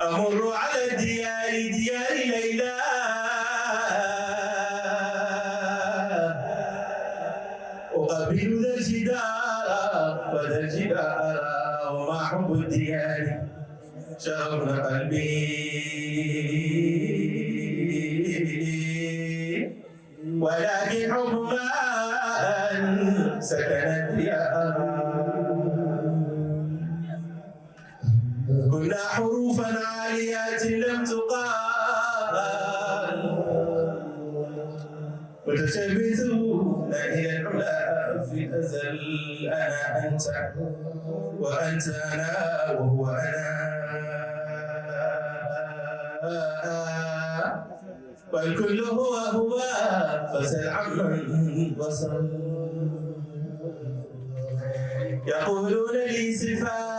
أمر على ديار ليلى أقبل ذا الجدار وذا الجدار وما حب الديار شغفنا قلبي ولكن حب من سكنت الديار كنا حروفا عاليات لم تقال متشبثون إلى العلا في الأزل أنا أنت وأنت أنا وهو أنا والكل هو فسل عمن وصل يقولون لي صفات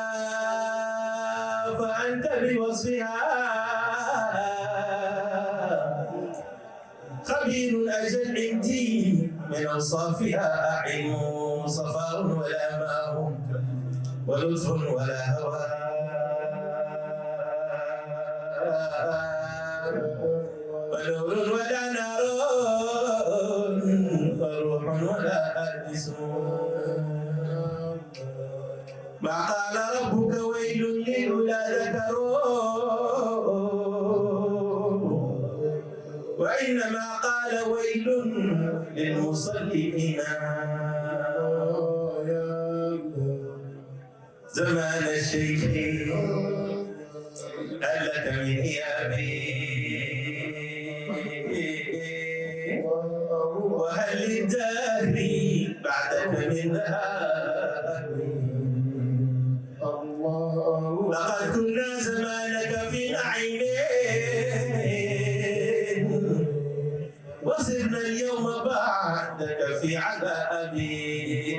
فأنت بوصفها خبير أجل عندي من أوصافها علم صفاء ولا ماء ولطف ولا هوى ونور ولا نار وروح ولا جسم ما قال ربك ويل للأولى ذكروا وإنما قال ويل للمصلين زمان الشيخ هل لك من إيابي وهل للدهر بعدك من ذهاب لقد كنا زمانك في نعيم وصرنا اليوم بعدك في عذاب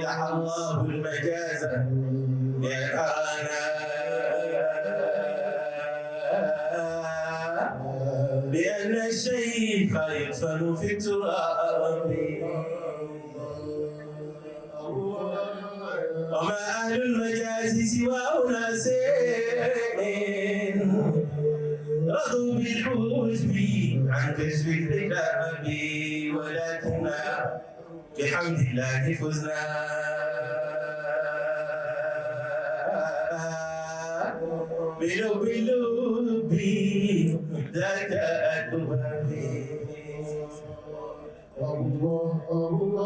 دعا الله المجاز يرانا بأن الشيخ يدفن في التراب وما أهل المجاز سوى أناس رضوا بالحجب عن كشف الكتاب ولكننا بحمد الله فزنا بلب اللب ذاك أدبابي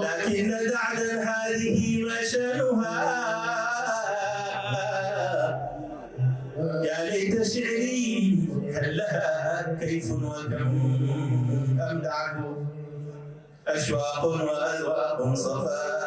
لكن دعنا هذه مشانها يا ليت شعري هل لها كيف وكم أمدعه أشواق وأذواق صفات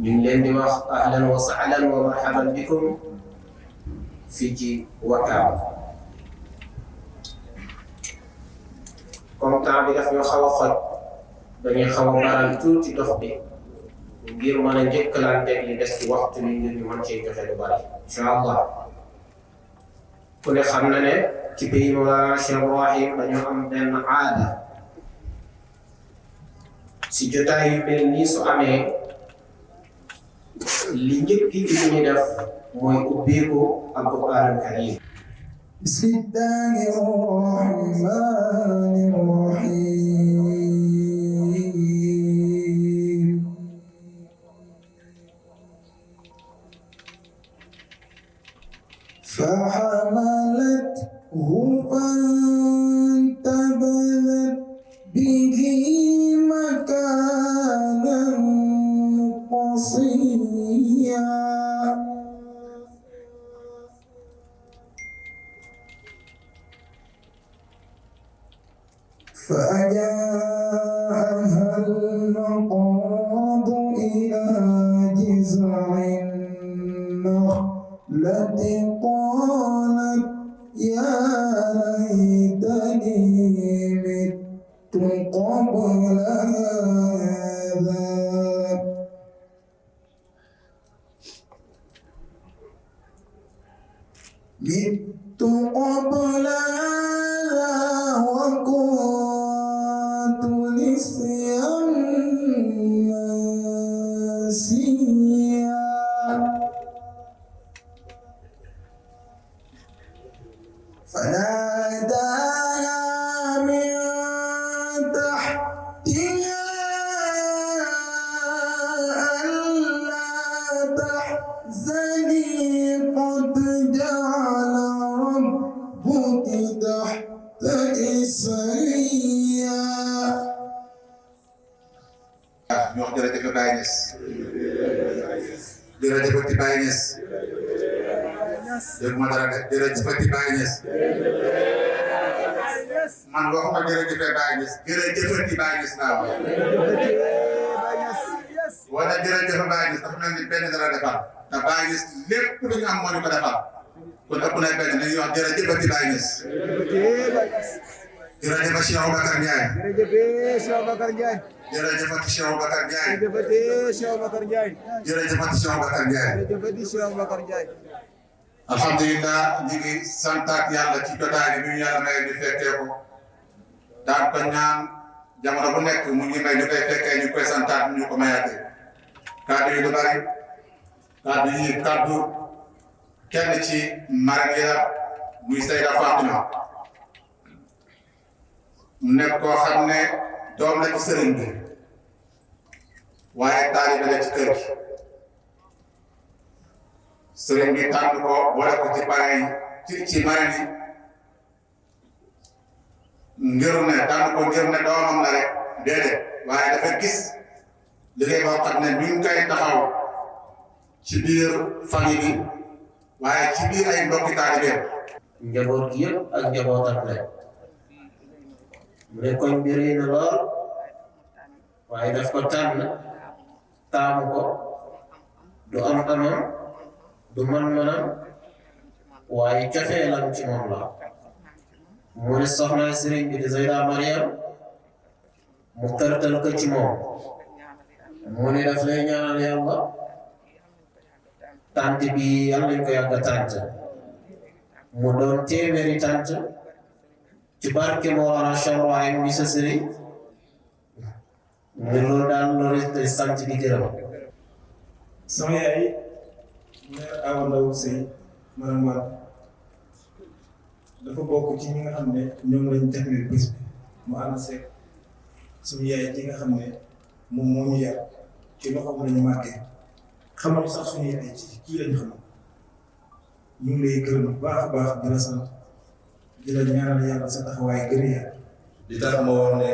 من leen di wax ahlan wa sahlan wa marhaban bikum fii ci Wakaam comme temps bi daf ñu xaw a xoj dañuy xaw a baral tuuti dox bi ngir mën a njëkkalanteeg li des ci waxtu bi ngir ñu mën cee joxe lu bari incha allah. ku ne xam na ne ci pays Mawlana Cheikh Ibrahim dañoo am benn aada si jotaay yu mel nii su amee li njëkk ci li ñu def mooy ubbeeku alquraanul kariim. bismillahi rahmani rahim. فحملته فانتبذت به مكانا قصيا فأجاءها المخاض إلى جذع النخلة قالت يا ليتني مت قبل هذا وكنت نسيا منسيا فناداها من تحتها ألا تحزني قد جعل ربك تحتك سريا. ñu wax jërëjëf Baye Niass jërëjëfati Baye Niass dégg ma dara de jërëjëfati Baye Niass man waxuma jërëjëf Baye Niass jërëjëfati Baye Niass laa wax wala jërëjëf Baye Niass dafa mel ni benn dara defal te Baye Niass lépp lu ñu am moo ñu ko defal kon ëpp na benn dañuy wax jërëjëfati Baye Niass jërëjëf Cheikh Aboubacar Ndiaye jërëjëfati Cheikh Aboubacar Ndiaye jërëjëfati Cheikh Aboubacar Ndiaye alhamdulilah ñu ngi santaat yàlla ci jotaay bi ñu yàlla may ñu fekkee ko daan ko ñaan jamono bu nekk mu ngi may ñu koy fekkee ñu koy santaat ñu ko mayaatee kàddu yi du bari kàddu kenn ci marraine yi la muy Seyda Fatima mu nekk koo xam ne doom la ci sëriñ bi waaye taalibe la ci kër gi sëriñ bi tànn ko boole ko ci parrain ci marraine yi ngir ne doomam la rek déedéet waaye dafa gis liggéey boo xam ne mi ngi koy taxaw ci biir famille bi waaye ci biir ay mbokki taalibe njaboot gi yëpp ak njabootam la mu ne koñ bi rëy na lool waaye daf ko tànn taamu ko du am amam du man-manam waaye cofeelam ci moom la mu ne soxna sëriñ bi di Zeyda Mariam mu tërtal ko ci moom mu ne daf lay ñaanal yàlla tant bi yàlla nañ ko yàgg tant mu doon téeméeri tant ci barke Mawlana Cheikh Ibrahim mi sa sëriñ mu loolu daal loolu de sant di gërëm. sama yaay mère Awa Ndaw Sey maanaam man dafa bokk ci ñi nga xam ne ñoom lañ jagleel bés bi mu ànd seeg suñu yaay ji nga xam ne moom moo ñu yar ci loxo bu lañu màggee xamal sax suñu yaay ci kii lañu xam ñu ngi lay gërëm bu baax a baax di la sant di la ñaanal yàlla sa taxawaay gën a yàgg. li tax ma wax ne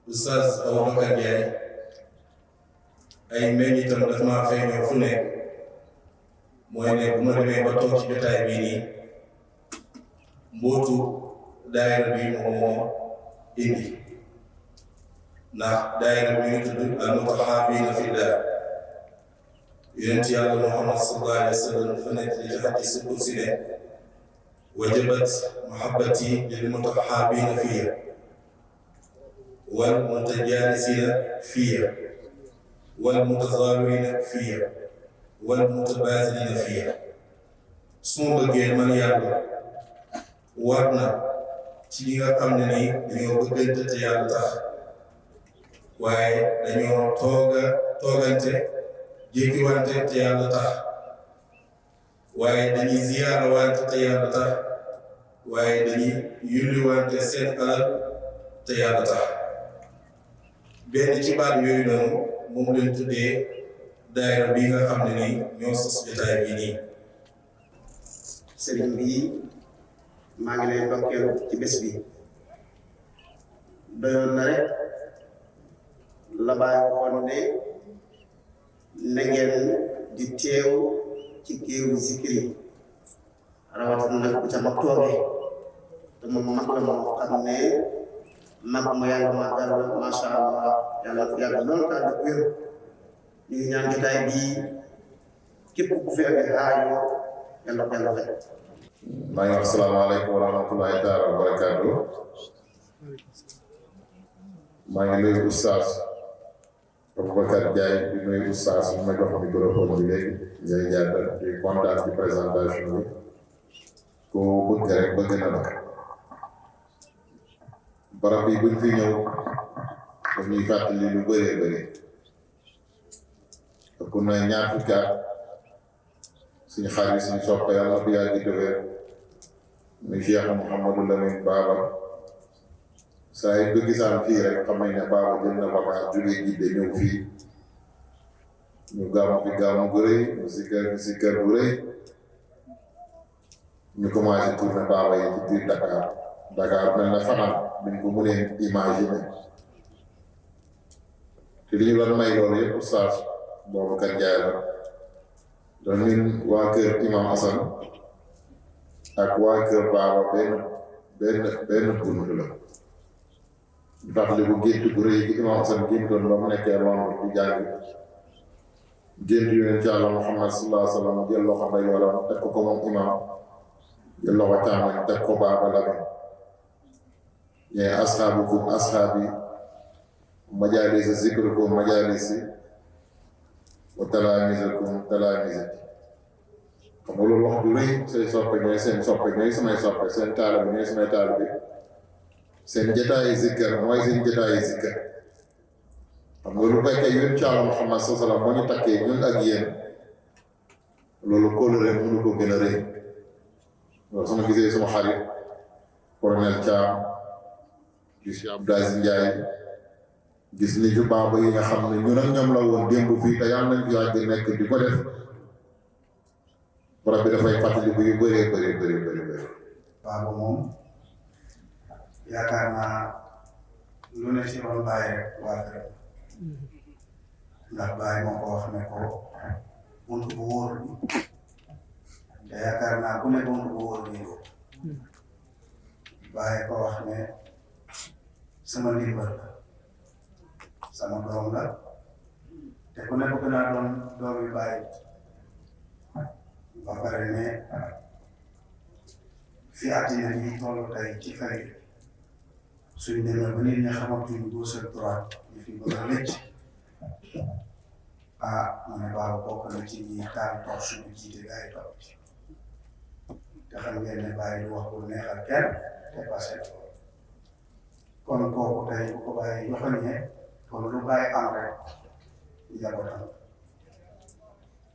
Oustaz Aboubacar Ndiaye ay meññitam dafa maa feeñoo fu nekk mooy ne bu ma demee ba toog ci jotaay bii nii mbootu daayira bi moom moo indi ndax daayira bi ñu tudd al mutahabina fillah yonent yàlla Muhammad sallallahu alayhi wa sallam dafa nekk li ci hadiis qudsi ne wajabat mahabbati lil mutahabbiina fiyya wal mutajaalisiina fiyya wal mutazaawiriina fiyya wal mutabaaziliina fiyya su ma bëggee man yàlla war na ci li nga xam ne nii dañoo bëggante te yàlla tax waaye dañoo toogante jékkiwante te yàlla tax waaye dañuy ziyaara wante te yàlla tax waaye dañuy yulliwante seen alal te yàlla tax benn ci baat yooyu noonu moom lañ tuddee daayira bi nga xam ne nii ñoo sos jotaay bi nii. sëriñ bi maa ngi lay ndokkeel ci bés bi doyoon na rek la Baay waxoon ne na ngeen di teew ci géewu zikir yi rawatina nag bu ca mag toogee te moom mag la moo xam ne mag mu yàlla màggal macha allah yàlla fi yàgg loolu tax di wér ñu ngi ñaan jotaay bii képp ku fi ak aajo yàlla ko yàlla fay. maa ngi wax asalaamaaleykum wa rahmatullahi taala wa barakaatu. maa ngi nuyu oustaz Aboubacar Ndiaye di nuyu oustaz bi ma jox microphone bi léegi ngay jaata di kontaan ci présentation bi ku bëgg rek bëgg na la barab bi buñ fi ñëw dañuy fàttali lu bëree bëri ku ne ñaar fukki at suñu xarit suñu soppe yàlla bu yàgg di wér muy Cheikh Mouhamadou Lamine Baba saa yi ko gisaan fii rek xam nañ ne Baba jël na vacance jógee Jidde ñëw fii ñu gàmmu fi gàmmu gu rëy ñu sikkar bu rëy ñu commencé tourner Baba yi ci biir Dakar mel na fanaan buñ ko mënee imaginer te li ñu doon may loolu yëpp oustaz Boubacar Ndiaye la doon ñun waa kër Imam Assane ak waa kër Baba benn bunt la ñu fàttali bu gént bu rëy gi Imam Assane géntoon ba mu nekkee Londres di jàng gént yonent Yàlla Muhammad sallallahu alayhi wa sallam jël loxo ndeyjooram teg ko moom imam jël loxo càmmoñ teg ko Baba Lamin ñee asxaabukum asxaabi majaalisi zikrukum majaalisi wa talaamizakum talaamizati xam nga loolu wax du rëy say soppe ñooy seen soppe ñooy samay soppe seen taalibe ñooy samay taalibe seen jotaayu zikkar mooy seen jotaayu zikkar xam nga lu fekkee yéen ci Yàlla Muhammad sallallahu alayhi wa sallam moo ñu takkee ñun ak yéen loolu kóllëre mënu ko gën a rëy loolu sama gisee sama xarit colonel Thiam gis Abdou Aziz Ndiaye gis ni ju Baba yi nga xam ne ñun ak ñoom la woon démb fii te yàlla nañ fi yàgg nekk di ko def barab bi dafay fàttali bu yu bëree. Baba moom yaakaar naa lu ne ci woon Baye rek waa kër ndax Baye moo ko wax ne ko bunt bu wóor te yaakaar naa ku ne bunt bu wóor bi Baye ko wax ne sama ndimbal sama doom la te ku ne bëgg naa doon doomi Baye ba pare ne fi àddina bi tollu tey ci fay suñ demee ba nit ñi xamatuñ gauche ak droite ñu fi bëgg a lëcc mu ne Baba bokk na ci ñi taal torche ñu jiite gaa yi topp ci te xam ngeen ne Baye du wax bu neexal kenn te passé la kon kooku tey bu ko Baye joxoñee kon lu Baye am rek njabootam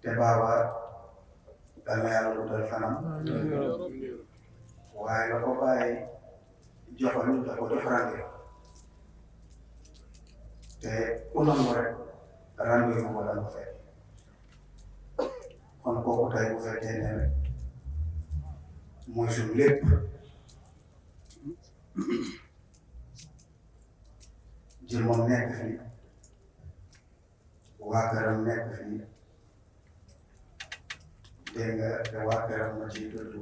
te Baba dal na yàlla wutal fanam waaye la ko Baye joxoñ da ko jox rendez-vous te ku nangu rek rendez-vous ko daan ko fekk kon kooku tey bu fekkee ne mooy suñu lépp jëmmam nekk fii waa këram nekk fii dégg nga te waa këram ma ciy tudd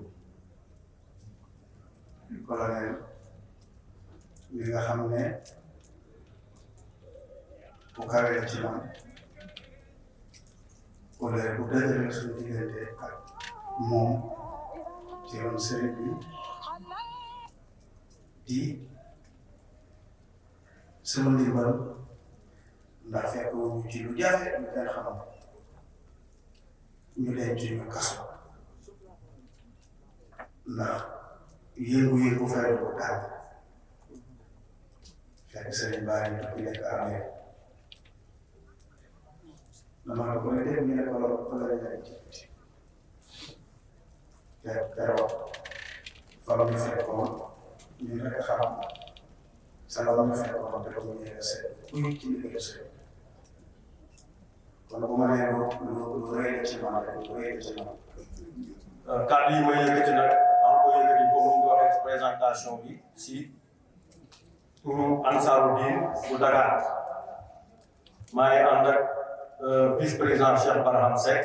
colonel mi nga xam ne bu kawe la ci man wala bu dëgëral suñu diggante ak moom ci yoon sëriñ bi di sama ndimbal ndax fekk wuñu ci lu jafe ñu kenn xamal ñu denc ñu kaso ndax yëngu-yëngu fay ko taal fekk sëriñ baa ñu tukki nekk amee dama ko ne dégg ñu ne ko loolu ko la ñu ci fekk keroog fa la ñu fekkoon ñu rek xam sa la ñu fekkoon te ko mu ñëwee seet kuy ci liggéeyu sëriñ kon bu ma nee lu rëy ci man rek lu rëy ci man. kàddu yi may yëkkati nag maa ngi ko yëkkati comme ni ñu ko waxee ci présentation bi si turu Ansaarud-Din bu Dakar maa ngi ànd ak vice président Cheikh Barham Seck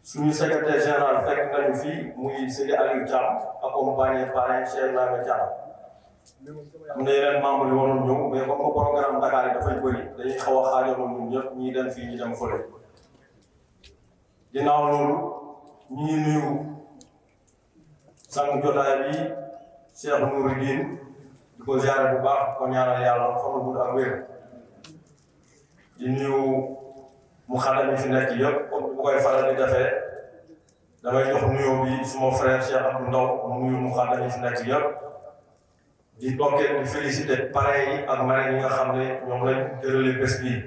suñu secrétaire général fekk nañu fii muy Seydi Aliou Thiam accompagné par Cheikh Ibrahima Thiam. am na yeneen membres yu waroon ñëw mais comme que programme Dakar yi dafay bëri dañuy xaw a xaajoon ñun ñëpp ñii dem fii ñi dem fële ginnaaw loolu ñu ngi nuyu sang jotaay bi Cheikh Nouridine di ko ziare bu baax ko ñaanal yàlla fa mu gudd ak wér di nuyu mu xale mi fi nekk yëpp comme bu koy faral di defee damay jox nuyoo bi suma frère Cheikh Abdou Ndaw mu nuyu mu xale mi fi nekk yëpp di dokkee di féliciter parrains yi ak marraines yi nga xam ne ñoom lañ tëralee bés bii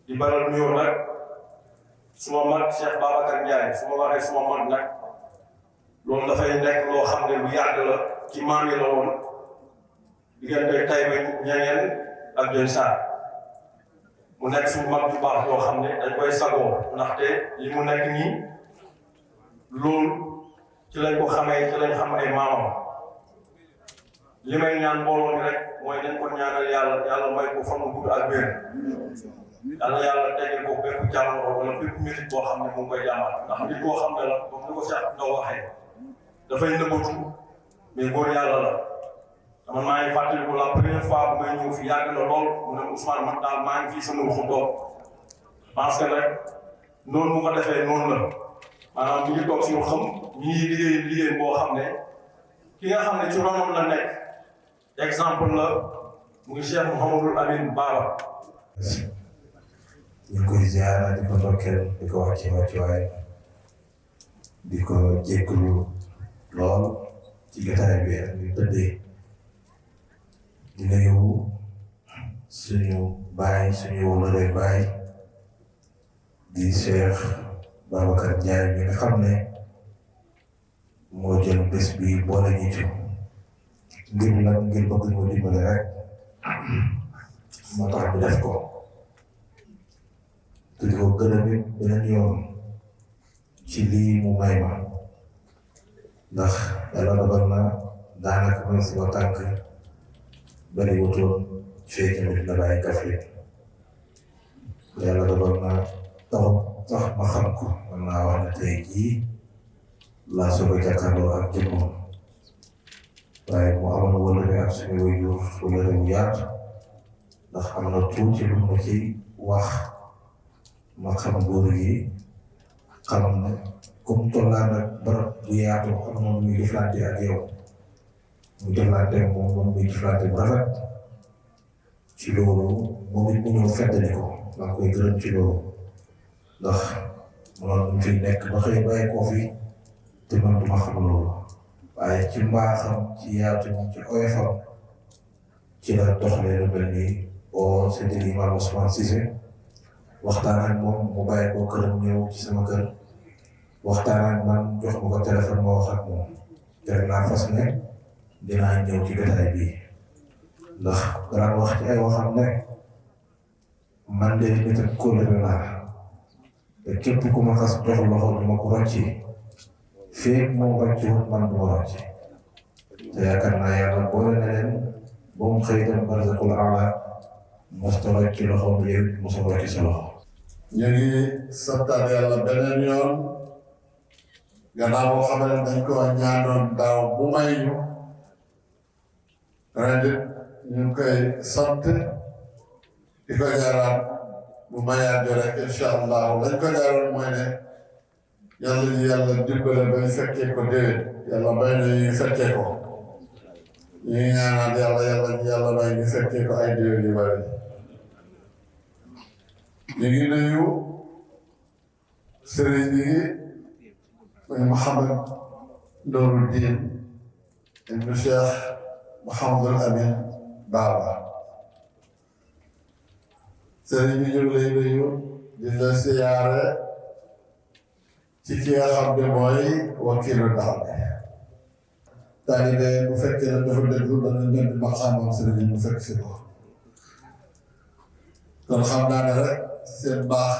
di baral nuyoo nag suma mag Cheikh Babacar Ndiaye su ma waxee suma mag nag loolu dafay nekk loo xam ne lu yàgg la ci maam yi la woon diggante Taïba Niangène ak Diène Sarr mu nekk suñu mag bu baax yoo xam ne dañ koy sagoo ndaxte li mu nekk nii loolu ci lañ ko xamee ci lañ xam ay maamam li may ñaan mbooloo mi rek mooy nañ ko ñaanal yàlla may ko fan mu gudd ak wér yàlla teggil ko bépp jàngoro wala bépp métit boo xam ne mu ngi koy jàmmal ndax nit boo xam ne la comme ni ko Cheikh Ndaw waxee dafay nëbbatu mais góor yàlla la man maa ngi fàttaliku la première fois bu may ñëw fi yàgg na lool mu ne Ousmane man daal maa ngi fii sama ruxu toog parce que rek noonu mu ko defee noonu la maanaam ñu ngi toog suñu xam ñu ngi liggéey boo xam ne ki nga xam ne ci ronam la nekk exemple la muy Cheikh Mouhamadul Amin Baba. ñu ngi koy ziara di ko ndokkeel di ko wax ci wàccuwaay di ko jégalu lool ci jotaay bi ak ñu tëddee di nuyu suñu baay suñu wóolare baay di Cheikh Babacar Ndiaye mi nga xam ne moo jël bés bi boole ñu ci ngir lan ngir bëgg ñu dimbale rek moo tax ñu def ko te di ko gërëm it beneen yoon ci lii mu may ma ndax yàlla dogal na daanaka man si ma tànk bari wutoon fee tamit na bàyyi kafle yàlla dogal na tax ma xam ko man naa wax ne tey jii laa soog a jàkkaarloo ak jëmmam waaye mu amoon wëllëre ak suñu waajur wëllëre bu yaatu ndax am na tuuti lu ma ci wax ma xam góor gi xam ne comme tollaan ak barab bu yaatu am na muy jëflante ak yow mu jëflante moom muy jëflante bu rafet ci loolu moom it mu ñëw feddali ko maa ngi koy gërëm ci loolu ndax mënoon fi nekk ba xëy bàyyi koo fi te man duma xam loolu waaye ci mbaaxam ci yaatu ci oyofam ci la doxalee lu mel nii boo seetlu Imam Ousmane Cissé waxtaan ak moom mu bàyyi ko këram ñëw ci sama kër waxtaan ak man jox ma ko téléphone ma wax ak moom teel naa fas ne dinaa ñëw ci jotaay bii ndax dara wax ci ay waxam ne man de nit ak kóllëre laa te képp ku ma xas jox loxo du ma ko rocci feeg moom rocciwut man du ma rocci te yaakaar naa yàlla boole na leen ba mu xëy dem barzakul aala mosta rocci loxoom yow mosa rocci sa loxo. ñu ngi santaat yàlla beneen yoon gannaaw boo xam ne dañ ko ñaanoon daaw bu may ñu ren it ñu ngi koy sant di ko ñaanal bu mayaat jo rek incha allah lañ ko jaaroon mooy ne yàlla ñu yàlla dimbale bañ fekkee ko déwén yàlla may na ñu fekkee ko ñu ngi ñaanal yàlla ñu yàlla may ñu fekkee ko ay déwén yu bari ñu ngi nuyu sëriñ bi muy Mouhamed Nouruddin ibnu Cheikh Mouhamadul Amin Baba sëriñ bi ñu ngi lay nuyu di la siyaare ci ki nga xam ne mooy wakiilu daal taalibe bu fekkee ne dafa déglu dana ñëw di maqaamam sëriñ bi mu fekk si ko kon xam naa ne rek seen baax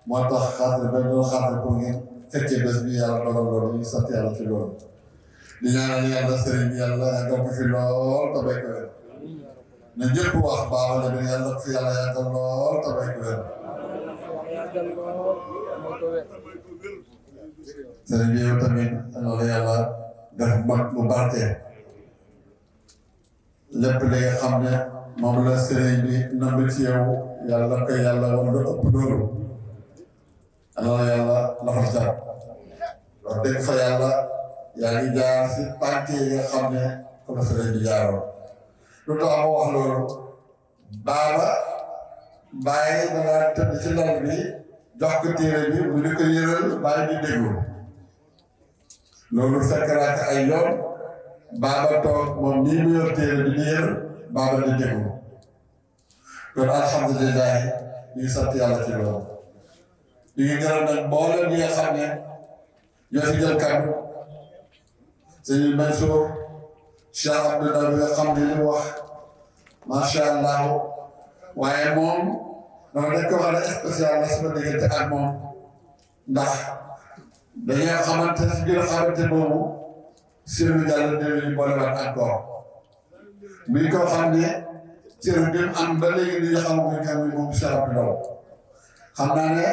moo tax xaaral ba doon xaaral pour ngeen fekkee bés bi yàlla dogal loolu ñu sant yàlla ci loolu di ñaanal yàlla sëriñ bi yàlla yàggal ko fi lool te bay ko wér na ñëpp wax baax la bi yàlla fi yàlla yàggal lool te bay ko wér sëriñ bi yow tamit loolu yàlla def mag bu barke lépp li nga xam ne moom la sëriñ bi namb ci yow yàlla ko yàlla war nga ëpp loolu alors yàlla lafal jar wax dëgg fa yàlla yaa ngi jaar si tànk yi nga xam ne ko la sëriñ bi jaaroon lu tax ma wax loolu baaba bàyyi danga tëdd ci lal bi jox ko téere bi mu di ko yëral bàyyi di déglu loolu fekk naa ko ay yoon baaba toog moom nii mu yor téere bi di yër baaba di déglu kon alhamdulilah ñu ngi sant yàlla ci loolu ñu ngi gërëm nag mboolem ñi nga xam ne ñoo fi jël kàddu sëñ Mansour Cheikh Abdoulaye bi nga xam ne li mu wax macha allah waaye moom dafa nekk koo xam ne spécial la sama diggante ak moom ndax dañoo xamante si biir xamante boobu Seydou Diallo dinañu boolewaat encore muy koo xam ne cër bi mu am ba léegi li nga xamaguñ kan bi moom Cheikh Abdoulaye xam naa ne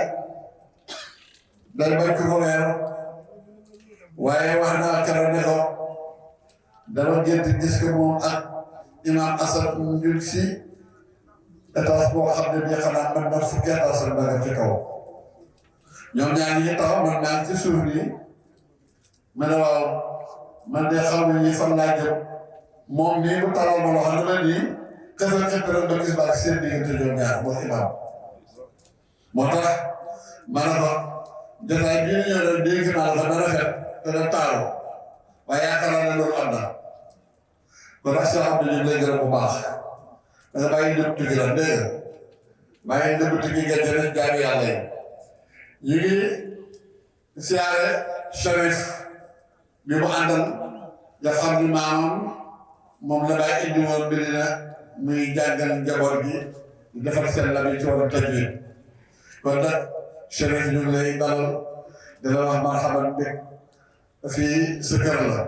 day bañ ko ko weer waaye wax naa keroog ne ko dama gént gis ko moom ak imam Assane ñu si étage boo xam ne bii xanaa man na fukki étage la daga ci kaw ñoom ñaar ñi taxaw man maa ngi ci suuf nii ma ne waaw man de xam ne ñi fan laa jëm moom nii mu talal ma loxo ne ma nii xëfal xëfal ba gis baa seen diggante ñoom ñaar mooy imam moo tax ma ne ko jotaay bii ñu ñëw rek dégg naa la dana rafet dana taaru waaye yaakaar naa ne loolu am na kon ak Cheikh Abdou ñu lay gërëm bu baax da nga bàyyi ndëpp tigi la dégg nga bàyyi ndëpp tigi nga jëlee jaamu yàlla yi ñu ngi siyaare Cherif bi mu àndal nga xam ni maamam moom la bàyyi indi woon mbiri na muy jàngal njaboot gi defar seen la bi ci wàllu tajwid kon nag Cherif ñu ngi lay dalal di la wax marhaban bik fii sa kër la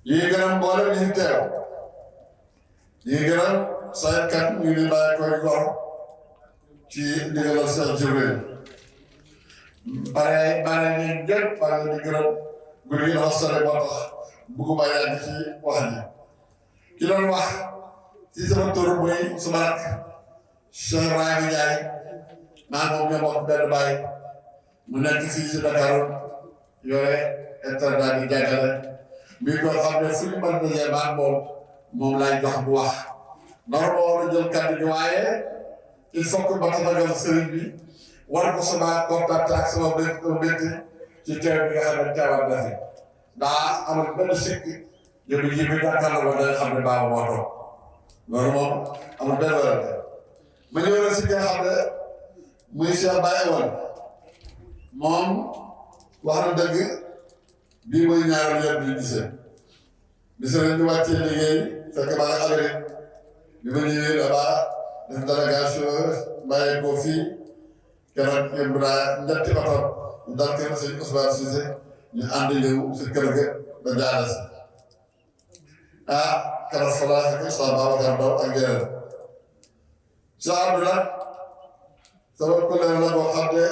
ñu ngi gërëm mboolem ñu ngi teew ñu ngi gërëm saykat ñu ngi bàyyi koy gor ci ndigalal Cheikh Jibril bare ni jëpp bare di gërëm guddi gi dafa sore moo tax bëgguma yàgg ci wax ji ki doon wax ci sama tur muy suma rak Cheikh Ibrahima Ndiaye maa moom ñoo bokk benn baay mu nekk fii ci Dakar yore internat di jàngale mi ko xam ne fu ñu mën dajee baax moom laay jox bu wax ndax moo war a jël kàddu gi waaye il faut que ma tabagal sëriñ bi war ko sama contact ak sama mbétti ci teew bi nga xam ne teewaat na fi daa amul benn sikk yow ji bi jàkkaarloo ba da nga xam ne baax moo toog loolu moom amul benn wérante ma ñëw na si nga xam ne muy Cheikh Baye woon moom wax na dëgg bii mooy ñaareel yoon bi gisee bi sëriñ bi wàccee liggéey fekk maa ngi Amérique bi ma ñëwee là-bas def délégation bàyyi ko fii keroog yëpp naa ñetti oto ñu dal kër sëñ Ousmane Cissé ñu ànd ñëw si kër ga ba jaana si ah keroog fa laa fekk sa Babacar Ndaw ak yeneen sa Abdou nag sama collègue la boo xam ne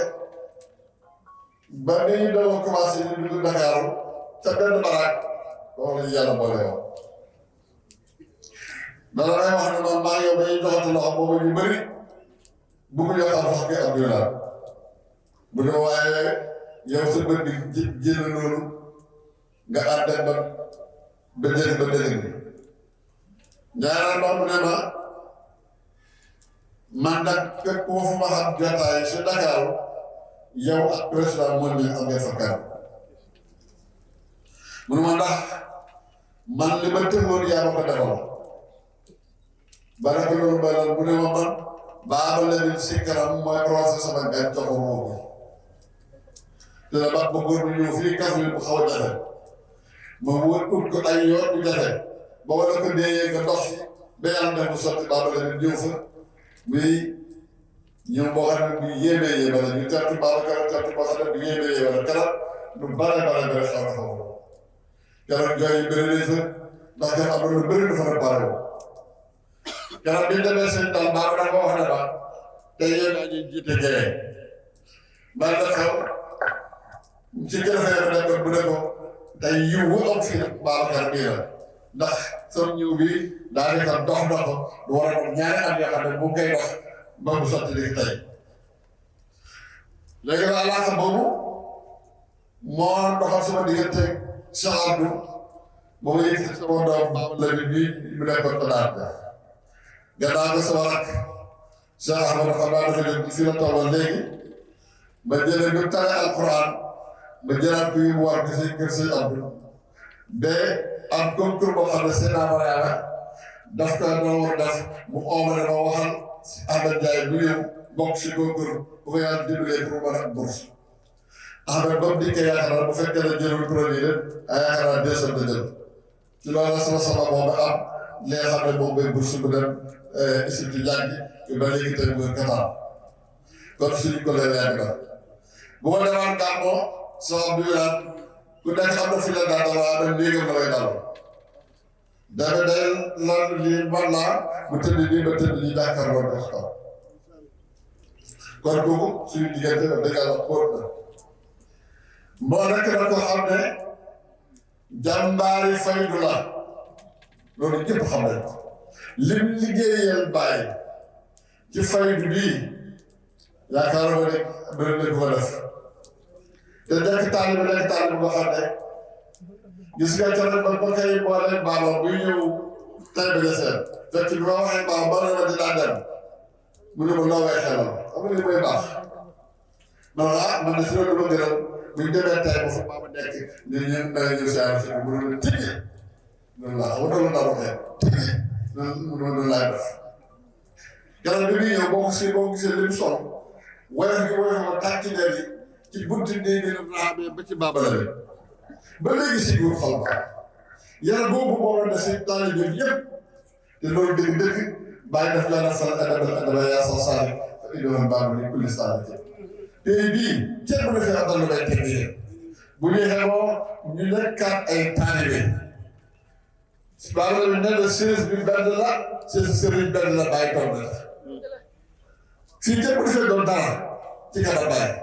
ba ni ñu doon commencé ñu dugg Dakar ca benn baraak wax la ñu yàlla boole yoon dara may wax ne man maa ngi yow dañuy joxante loxo boobu ñu bëri bëgg yoo xam sax kii Abdoulaye bu ne waaye yow sa bët bi génn loolu nga ànd ak ba dégg bi ñaareel ba mu ne ma man nag képp koo fu ma xam jotaay si Dakar yow ak président mooy ñu am ngeen fa kan mu ne ma ndax man li ma tënkoon yaa ma ko defal baraka loolu ba lan mu ne ma man baaba Lamin si kanam mooy roose sama gan jox ko moomu te la ba bëggoon ñu ñëw fii Kaffrine bu xaw a jafe ma wër ut ko ay yoon bu jafe ba wala ko déeyee nga dox ba yàlla def mu sotti baaba Lamin ñëw fa muy ñëw boo xam ne bu yéemee yéeme la ñu tertu Babacar tertu boo xam ne bu yéemee yéeme la keroog lu bare xew na foofu keroog jooy yu bëri nañ fa ndax keroog am na lu bëri dafa na pare keroog bi ñu demee seen dal baax dafa wax ne ma tey yéen a ñuy jiite gee man la xew ci jëfee nekkoon bu ne ko tey yiw wu am fii nag Babacar bii la ndax sama ñëw bi daanaka dox na ko du war a doon ñaari at yoo xam ne bu koy dox ba mu sotti léegi tey léegi nag alaaka boobu moo doxal sama diggante Cheikh Abdou ba ma yëg sama doom Baba Lamin bi mu nekkoon ko daan gannaaw ko sama rakk Cheikh Ahmadou xam naa dafa jóg fii la tolloon léegi ba jëlee bi mu tare alquran ba jëlaat bi mu war gis kër si Abdou ba am concours boo xam ne Seydina Mariama daf ko doon war def mu oomale ma waxal Ahmed Ndiaye bu ñëw bokk si concours bu ko yàlla dimbalee pour mën a am bourse Ahmed ba mu dikkee yaakaar naa bu fekkee ne jëlul premier ay yaakaar naa deuxième la jël ci loolu sama boobu am li nga xam ne moom mooy bourse bu dem institut jàngi ba léegi tey muy Qatar kon suñu ko lay yàgg na bu ma demaan gàmmoo soo am du ku nekk am na fi la daal dara am néegam la lay dal dafa day lan lii man laa mu tëdd nii ba tëdd nii jàkkaarloo def ko kon kooku suñu diggante wax dëgg yàlla xóot na moo nekk na ko xam ne jàmbaari faydu la loolu ñëpp xam nañ ko lim liggéeyal bàyyi ci faydu bii yaakaaruma ne bëri na ko def te nekk taalibe boo xam ne gis nga ca nag ba koy boole baaba buy ñëw tay ba seen fekk bi ma waxee baaba ba ne ma dinaa dem mu ne ma loo way xelal xam nga li mooy baax non man de si loolu ma gënal buñ demee tay ba fa baaba nekk ñu danga ñëw si àll si mu ne la tigi noonu laa xam nga loolu daal waxee tigi noonu laay def keroog bi muy ñëw boo ko gisee lim sol woyof gi woyof ma tàkki leer yi ci bunti nii dina raamee ba ci Baba Lamin ba léegi si biir xol ba yàlla boobu moo doon def si taalibe bi yëpp te loolu dëgg bàyyi def laa sal adaba yaa sa saari fa innahu baabu li kulli saarati tey bii kenn bu ne fi am lu may tegee bu ñuy xemoo ñu nekkaat ay taalibe Baba Lamin ne la sées bi benn la sées sëriñ benn la bàyyi toog na fii kenn bu ne fi doon dara ci kanam bàyyi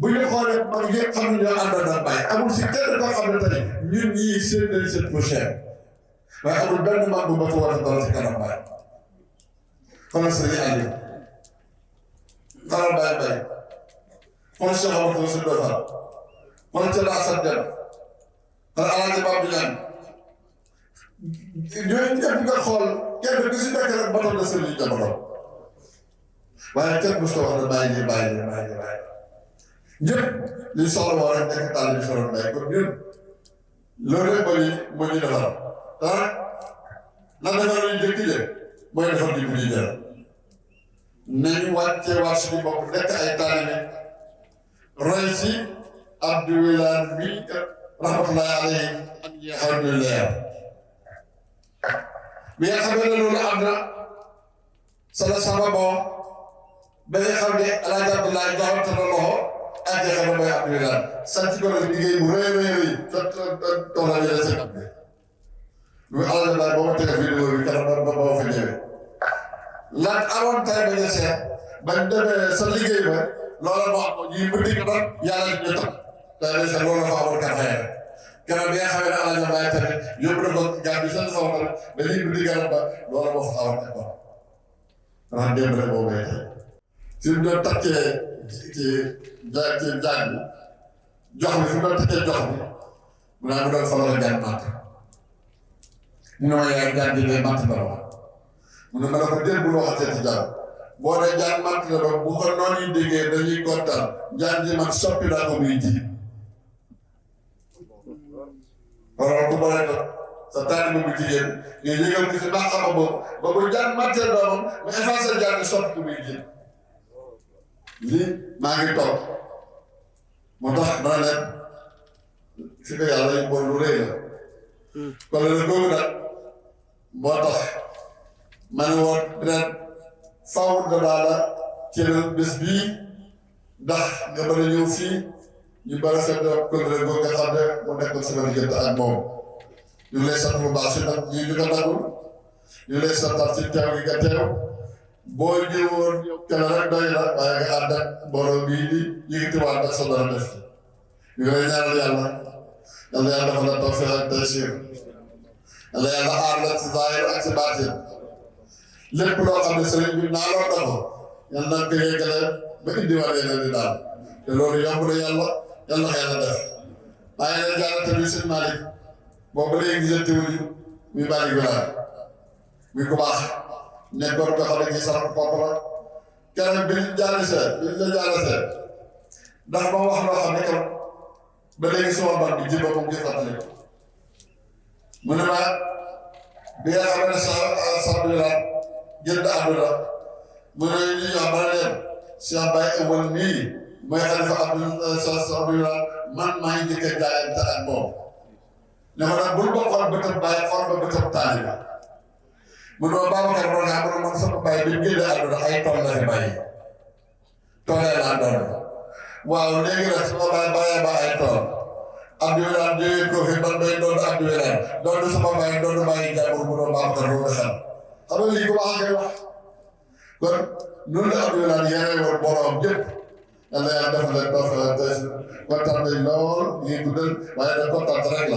bu ñu xoolee mag yëpp xam ne ñoo àndoon ak Baye amul si kenn koo xam ne tey ñun ñii seen nañ seen prochain waaye amul benn mag bu ma fa war a dara si kanam Baye xoolal Sëriñ Aliou xoolal Baye Baye xoolal Cheikh Amadou Sëriñ Dofar xoolal Thierno Assane Deme xoolal Alaaji Babou Niane ñooñu ñëpp nga xool kenn ku si nekk rek batal na sëriñ jamono waaye kenn mosut a wax ne bàyyi nii bàyyi nii bàyyi nii bàyyi ñëpp li soxla woo rek nekk taal bi soxla mbay kon ñun loolu rek moo ñu defar ah lan defar lu ñu jëkk de mooy defar di bu ñu jël nañu wàccee waat suñu bopp nekk ay taalibe roy si Abdou Wilane bi rahmatullahi alayhi ak ñi nga xam ne leer bi nga xam ne loolu am na sala sama boo ba nga xam ne El Hadj Abdoulaye joxante na loxo ak nga xam ne mooy Abdou Wilane sant ko def liggéey bu rëy toolal yële seen ab bi lu El Hadj Abdoulaye boo ma tege vidéo bi kanam ba fa ñëwee lan amoon tay ba nga seet bañ demee sa liggéey ba loola moo am ñii bu digg ba yàlla ñu tam tay ba seet loolu fa amoon kan xëy kanam bi nga xam ne El Hadj Abdoulaye tamit yóbbu na ko gàmm bi seen xaw ba lii bu diggalam ba loola moo fa amoon école xanaa démb rek boo may tey fi mu doon takkee ci jaag bi jox bi fi mu doon takkee jox bi mu naa mu doon fa la jaan màtt mu ne ma yaay jaan bi day màtt dara mu ne ma ne ko déet bul waxatee ci jaan boo dee jaan màtt la doon bu ko noonu yi déggee dañuy kontaan jaan ji man soppi daa ko muy ji alors bu bëree ko sa taalibe bu jigéen nga yëgal ko si baax xam ba bu jaan màttee doomam mu effacé jaan bi soppi ko muy ji lii maa ngi toog moo tax dana leen fi ko yàlla yi bon lu rëy la kon la googu nag moo tax ma ne woon ren faw danaa la cëral bés bii ndax nga mën a ñëw fii ñu bari fekk kóllëre googu nga xam ne mu nekkoon sama diggante ak moom ñu ngi lay sant bu baax si nag ñu ko nagul ñu ngi lay santal si teew gi nga teew boo ñëwoon kenn rek doy la waaye nga ànd ak mbooloo bii di yëkkatiwaat ak sa dara def ñu ngi lay ñaanal yàlla yàlla defal la tawfiq ak taysiir yàlla aar la ci zaahir ak ci baatin lépp loo xam ne sëriñ bi naaloon na ko yàlla na ko yeggale ba indiwaat yeneen di daal te loolu yomb na yàlla ko yàlla def maa ngi leen jaarale tamit sëñ Malick boobu ba léegi gisante wuñu muy Malick Wilane muy ku baax nekkoon nga xam ne kii sax bopp la keroog bi ñu jaalasee ndax ma wax loo xam ne kam ba léegi sama ban bi ji boppam ngi fàttali mu ne ma bi nga xam ne sax bi la génn àdduna mu ne ñu ñoo ma ne leen Cheikh Baye Ewal nii mooy xalifa Abdoulaye man maa ngi njëkk a jaayante ak moom ne ko nag bul ma xool bëtam Baye xool ma bëtam taaliba mu ne ma Babacar Mor nga mu ne man sama Baye bi mu génnee àdduna ay tool la fi bàyyi toolee laa doon waaw léegi nag sama Baye bàyyee ba ay tool Abdoulaye jógee ko fi man day doon Abdoulaye doon sama Baye doon bàyyi jàmbur mu doon Babacar loolu xam nga lii ko wax ngay wax kon noonu la Abdoulaye yore woon boroom jëpp yàlla yàlla defal leen tawfeex kontaan nañ lool ñuy guddal waaye nag kontaan rek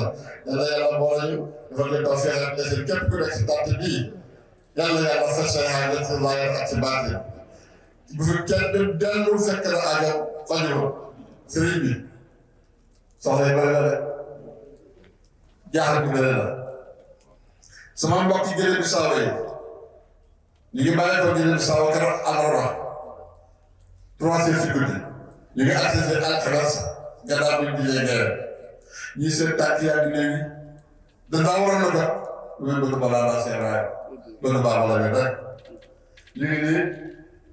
la yàlla boole ñu defal leen tawfeex ak taysiir képp ku nekk si tànt bii yàlla fas yéene ci zaahir ak ci baatin bu fi kenn dellu fekk na aajo fajoo sëriñ bi soxla yi bëri na de jaaxal bi bëri na sama mbokk yi Guinée Bissau yi ñu ngi bàyyi ko Guinée Bissau keroog àllarba 3 heures ci guddi ñu ngi accès alxames gannaaw bi ñu jëlee ngeen ñii seen tànk yaa ngi néew yi danaa waroon na kat lu bëgg balaa laa seen raay bëgg baax la ñu rek ñu ngi nii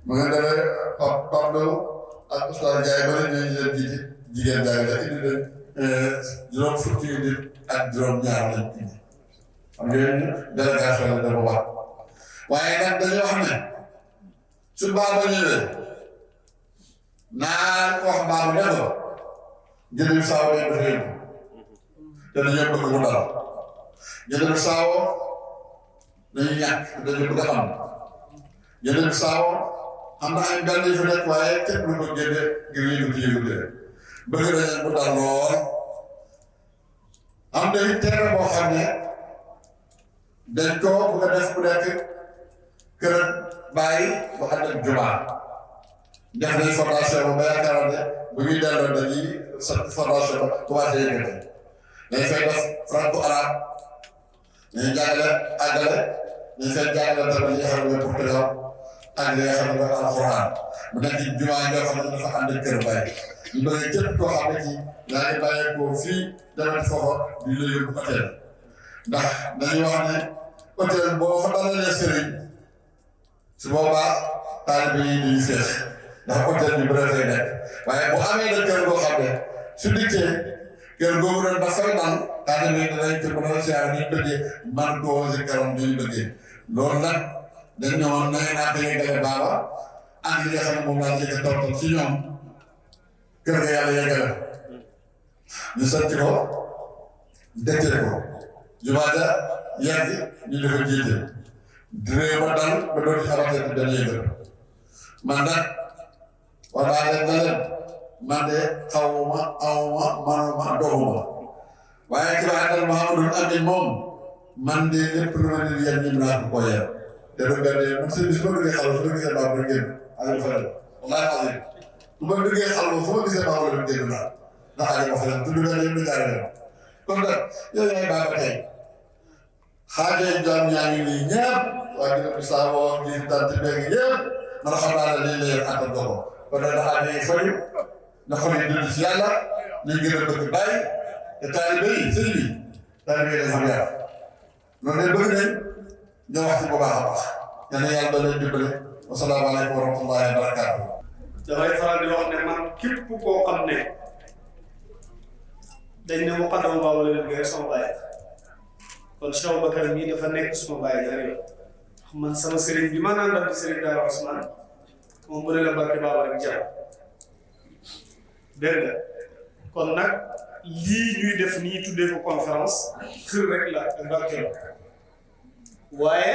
mu nga demee Pape Ndao ak Oustaz Ndiaye ba léegi ñu leen jiite jigéen jaay la indi leen juróom fukki nit ak juróom ñaar lañ indi xam ngeen délégation la dafa wax waaye nag dañuy wax ne su baaba ñëwee naa wax baaba ne ko Guinée Bissau yi dafa yëngu te dañoo bëgg mu dal Guinée Bissau dañu ñàkk dañu bëgg a am Guinée Bissau am na ay benn yu fi nekk waaye kenn du ko génne ngir yëngatu bëgg nañu mu dal lool am na it terrain boo xam ne dañ ko bëgg a def mu nekk kër bàyyi ba xam ne jumaa def nañ fondation ba yaakaar ne bu ñuy delloo dañuy sant fondation ba commencé yëngati dañ fay def franco arabe dañuy jàngale àggale dañ fay jàngale tamit li nga xam ne portugais ak li nga xam ne alxuraan mu nekk jumaa joo xam ne dafa ànd kër bàyyi ñu bëgg képp koo xam ne kii yaa ngi bàyyeekoo fii demet foofa di la yóbbu hôtel ndax dañuy wax ne hôtel boo fa dalalee sëriñ su boobaa taalibe yi dañuy feex ndax hôtel bi bëri fay nekk waaye bu amee na kër goo xam ne su dikkee kër googu doon dafay dal taalibe yi danañ ko mën a siyaar ñu bëggee man koo si karam ñu bëggee loolu nag dañ ñëwoon na naa ko yeggale baaba ak li nga xam ne moom laa jëkk toppal ci ñoom kër ga yàlla yeggale ñu sant ko dëkkee ko jumaa ja yegg ñu di ko jiite réew ma dal ba doon ci xamante ne dañuy yëngal man nag wax naa leen na leen man de xawma awma manuma doxuma waaye ki ma àndal Mouhamadou Amine moom man de lépp lu ma nit yéen ñu naa ko ko yéen te du benn man seen bis ba duggee xaw su duggee baax ba génn Aliou Fadel wallaahi azim bu ma duggee xalwa fu ma gisee maa wala dem déglu naa ndax aja ma fa leen tudd naa leen lu jaare leen kon nag yow yaay baax ba tey xaajee jaam ñaa ngi nii ñëpp waa dina bi saaboo di tant beeg ñëpp man xam naa ne lii la yor àttan ko kon nag ndax aja yi fayu na xol yi dund si yàlla ñu gën a bëgg bàyyi te taalibe yi sëñ bi taalibe yi dafa yar loolu de bëgg nañ ñu wax ci bu baax a baax yal na yàlla doon leen dimbale wasalaamaaleykum wa rahmatullahi wa barakaatu. dafay faral di wax ne man képp koo xam ne dañ ne muqaddam Baba Lamine Gueye sama baay kon Cheikh Bakar mii dafa nekk suma baay ñaari yoon man sama sëriñ bi ma naan dal di sëriñ Daara Ousmane moom bu ne la barke Baba rek jàpp dégg nga kon nag lii ñuy def nii tuddee ko conférence xër rek la ak barke la waaye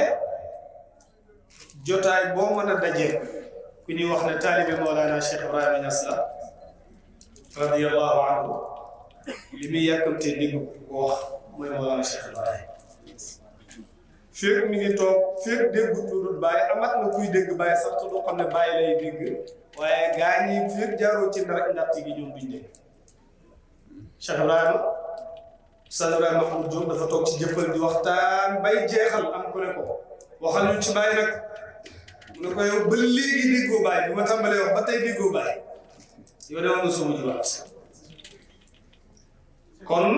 jotaay boo mën a dajee ku ñuy wax ne taalibe Mawlana Cheikh Ibrahima Niass la radiyallahu anhu li muy yàkkamtee dégg ko wax mooy Mawlana Cheikh Ibrahima féeg mi ngi toog féeg déggut lu dul bàyyi amat na kuy dégg bàyyi sax te doo xam ne bàyyi lay dégg waaye gaa ñi féeg jaaroo ci ndatt gi ñoom duñ dégg Cheikh Ibrahima Oustaz Ibrahima Mahmoud Diop dafa toog ci jëppal di waxtaan bay jeexal am ku ne ko waxal ñu ci bàyyi nag mu ne ko yow ba léegi déggoo bàyyi bi ma tàmbalee wax ba tey déggoo bàyyi yow de woon nga soo mujj waat kon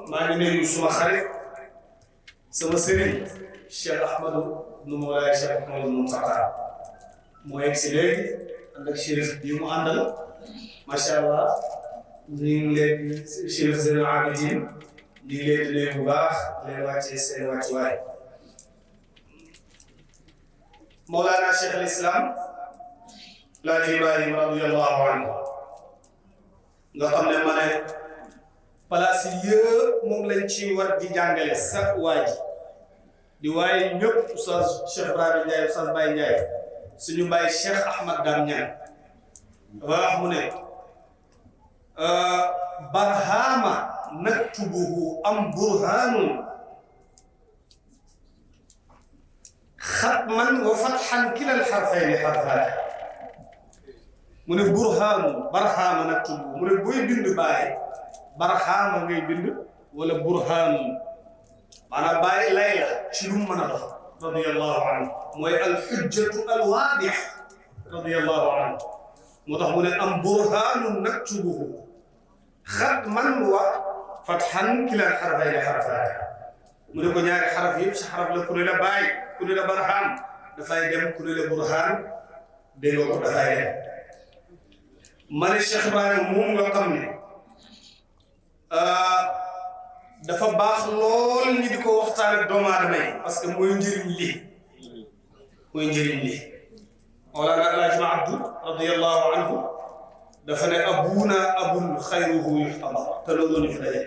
maa ngi nuyu suma xarit sama sëriñ Cheikh Ahmadou nu Mawlaay Cheikh Ahmadou Mountakha moo yegg si léegi ànd ak chérif bi mu àndal macha allah ñu ngi leen chérif Zeynul Abidin ñu ngi leen di nuyu bu baax leen wàccee seen wàccuwaay Mawlana Cheikh al Islam Laaji Ibrahim radiyallahu anhu nga xam ne ma ne place yi yëpp moom lañ ci war di jàngale sax waa ji di waaye ñëpp Oustaz Cheikh Ibrahima Ndiaye Oustaz Baye Ndiaye suñu Baye Cheikh Ahmad Dame Niang dafa wax mu ne barhama naktubuhu am burhanun xatman wa fatxan kilal xarfayni xarfaani mu ne burhaanu barhama naktubuhu mu ne booy bind Baye barhama ngay bind wala burhaanu maanaam Baye lay la ci lu mu mën a dox radiyallahu anhu mooy alxujjatu alwaadix radiyallahu anhu moo tax mu ne am burhaanu naktubuhu xatman wa fatxan kilal xarfayni xarfaani mu ne ko ñaari xaraf yëpp si xaraf la ku ne la Baye ku ne la barham dafay dem ku ne la burhaan dégg nga ko dafay dem ma ne Cheikh Ibrahima moom nga xam ne dafa baax lool ñi di ko waxtaan ak doomu aadama yi parce que mooy njëriñ lii mooy njëriñ lii Mawlana Alaaji Abdu radiyallahu anhu dafa ne abuna abun xayruhu yuxtaba te loolu ñu fi daje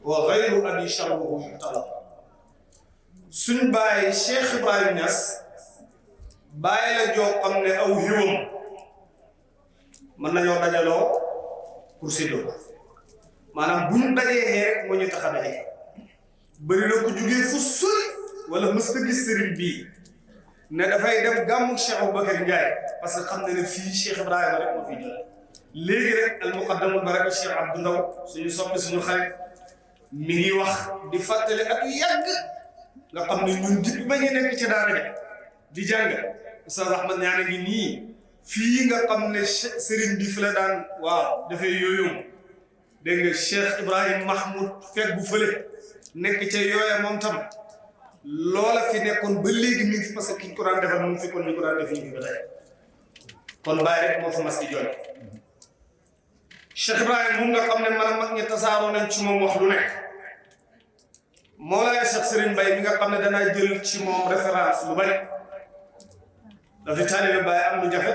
wa xayru abi sharruhu yuxtaba suñ bàyyi Cheikh Ibrahima Niass bàyyi la joo xam ne aw xiwam mën nañoo dajaloo pour séddoo maanaam bu ñu dajee rek moo ñu tax a daje bëri na ko jugee fu sori wala mës nga gis sëriñ bii ne dafay dem gàmmu Cheikh Aboubacar Ndiaye parce que xam na ne fii Cheikh Ibrahima rek moo fiy jël léegi rek al muqaddamul baraka Cheikh Abdou Ndaw suñu soppi suñu xarit mi ngi wax di fàttali ak yàgg nga xam ne ñun di ba ñu nekk ci daara di jàng Oustaz Ahmad ñaane ngi nii fii nga xam ne sëriñ bi fi la daan waaw dafay yooyu dégg nga Cheikh Ibrahim Mahmoud fekk bu fële nekk ca yooya moom tam loola fi nekkoon ba léegi mi ngi fi parce que ki ñu ko daan defal mu ngi fi kon ñu ko daan def ñu ngi ba tey kon Baye rek moo fa mas di jooy Cheikh Ibrahim moom nga xam ne man a mag ñi tasaaroo nañ ci moom wax lu nekk Mawlaaya Cheikh Serigne Baye mi nga xam ne danaa jël ci moom référence lu bari dafa taalibe Baye am lu jafe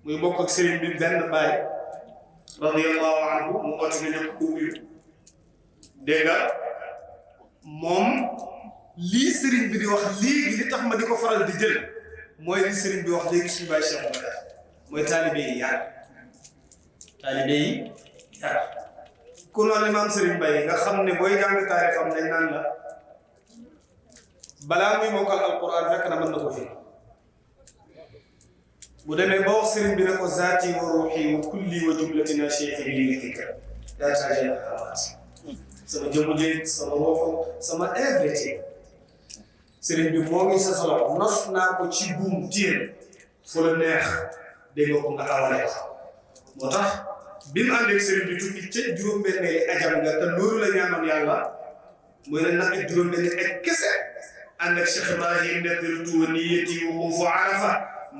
muy bokk ak Serigne bi benn Baye radiyallahu anhu mu oote nga ñëpp ko wuyu dégg nga moom lii Serigne bi di wax léegi li tax ma di ko faral di jël mooy li Serigne bi wax léegi suñu Baye Cheikh Bakar mooy taalibe yi yar taalibe yi yar ku noonu Maam Serigne Baye nga xam ne booy jàng taarixam dañ naan la balaa muy mokkal alquran fekk na mën na ko fi bu demee ba wax sëriñ bi ne ko zaati wa ruuxi wa kulli wa jumlatina cheikh bi li dikka daa taajal xawaat sama jëmu jéeg sama ruuxu sama everything sëriñ bi moo ngi sa solo nos naa ko ci buum téen fu la neex dégg nga ko nga awale ko moo tax bi mu ànd ak sëriñ bi tukki ca juróom-benneeli ajam nga te loolu la ñaanoon yàlla mooy ne nag ak juróom-benni aj kese ànd ak Cheikh Ibrahim nadirtu wa niyati wuquufu arafa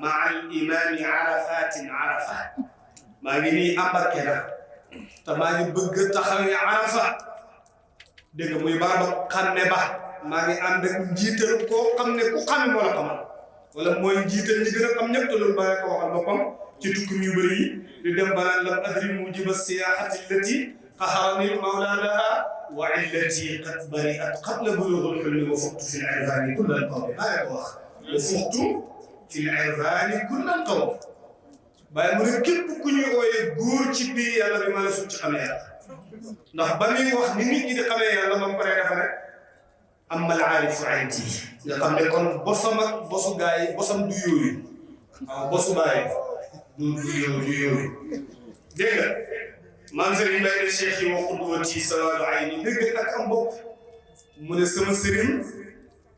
maa al imaami arafatin arafa maa ngi nii embarqué na te maa ngi bëgg taxawee arafa dégg nga muy baraba xàmme ba maa ngi ànd ak njiital koo xam ne ku xam moo la xamal wala mooy njiital ñi gën a xam ñëpp te loolu bàyyi ko waxal boppam ci tukki yu bëri yi di dem banaan lam adri mujiba siyaahati allati qaharani mawla laha wa illati qad bari'at qabla bulughil hulmi wa fuqtu fi al-irfani kull al-qawm bàyyi ko wax wa fuqtu fi al-irfani kull al-qawm bàyyi mu ne képp ku ñuy ooyee góor ci biir yàlla bi ma la sut ci xamee yàlla ndax ba muy wax ni nit ñi di xamee yàlla moom pare dafa ne amal aarifu indi nga xam ne kon bosam ak bosu gaa yi bosam du yooyu waaw bosu baay du yooyu dégg nga man sëriñ Mbay ne cheikh yi wa qudwati sawaadu ayni dégg ak am bopp mu ne sama sëriñ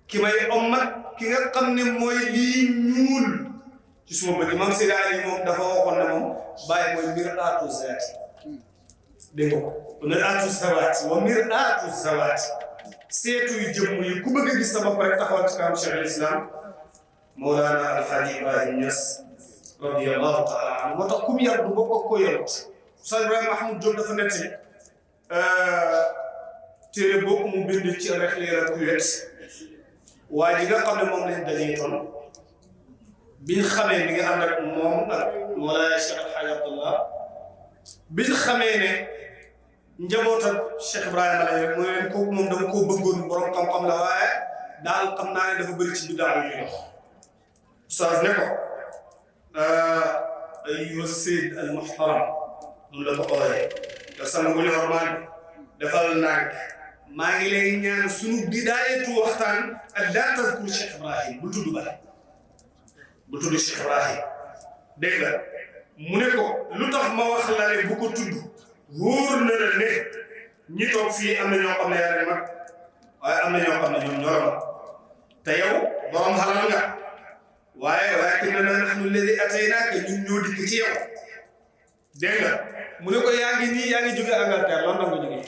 ki may ommat ki nga xam ne mooy lii ñuul ci suma bët mam sëriñ Ali moom dafa waxoon ne moom bàyyi mooy mir'aatu zaati dégg nga ko mir'aatu zawaati wa mir'aatu zawaati seetu yu jëmm yi ku bëgg a gis sa bopp rek taxawal ci kanam Cheikh al Islam Mawlana Alxaaji Ibrahim Niass radiyallahu taala anhu moo tax ku mu yar du bokk ko yarut Oustaz Ibrahima Mahmoud Diop dafa netti téere boobu mu bind ci Rihla Kuwait waa ji nga xam ne moom lañ dajee toon biñ xamee mi ngi ànd ak moom ak Mawlana Cheikh Alxaaji Abdallah biñ xamee ne njabootam Cheikh Ibrahima la rek mooy leen kooku moom dama koo bëggoon borom xam-xam la waaye daal xam naa ne dafa bëri ci biddaa yu ñuy dox Oustaz ne ko ayyuha sayyid al muhtaram noonu la ko ooyee te sama bu ñu xormaan defal nànk maa ngi lay ñaan sunu bidaayatu waxtaan ak daa tazkur Cheikh Ibrahim bu tudd bale bu tudd Cheikh Ibrahim dégg nga mu ne ko lu tax ma wax la ne bu ko tudd wóor na la ne ñi toog fii am na ñoo xam ne yaa mag waaye am na ñoo xam ne ñoom ñoo mag te yow borom xalal nga waaye walaakinnanaa nahnu allazii ataynaaka ñun ñoo dikk ci yow dégg nga mu ne ko yaa ngi nii yaa ngi jóge Angleterre London nga jógee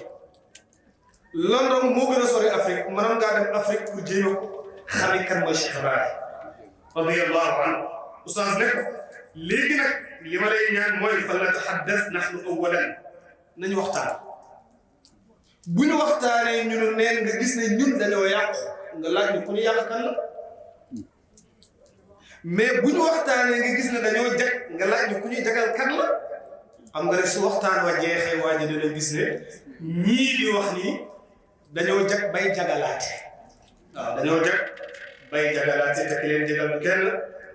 London moo gën a sori Afrique mënoon ngaa dem Afrique pour jéem a xami kan mooy Cheikh Ibrahim radiyallahu anhu Oustaz ne ko léegi nag li ma lay ñaan mooy fa natahaddas nahnu awwalan nañu waxtaan bu ñu waxtaanee ñu ne neen nga gis ne ñun dañoo yàqu nga laaj ni ku ñu yàq kan la mais bu ñu waxtaanee nga gis ne dañoo jag nga laaj ni ku ñuy jagal kan la xam nga ne su waxtaan wa jeexee waa ji dana gis ne ñii di wax nii dañoo jag bay jagalaate waaw dañoo jag bay jagalaate te ki leen jagal kenn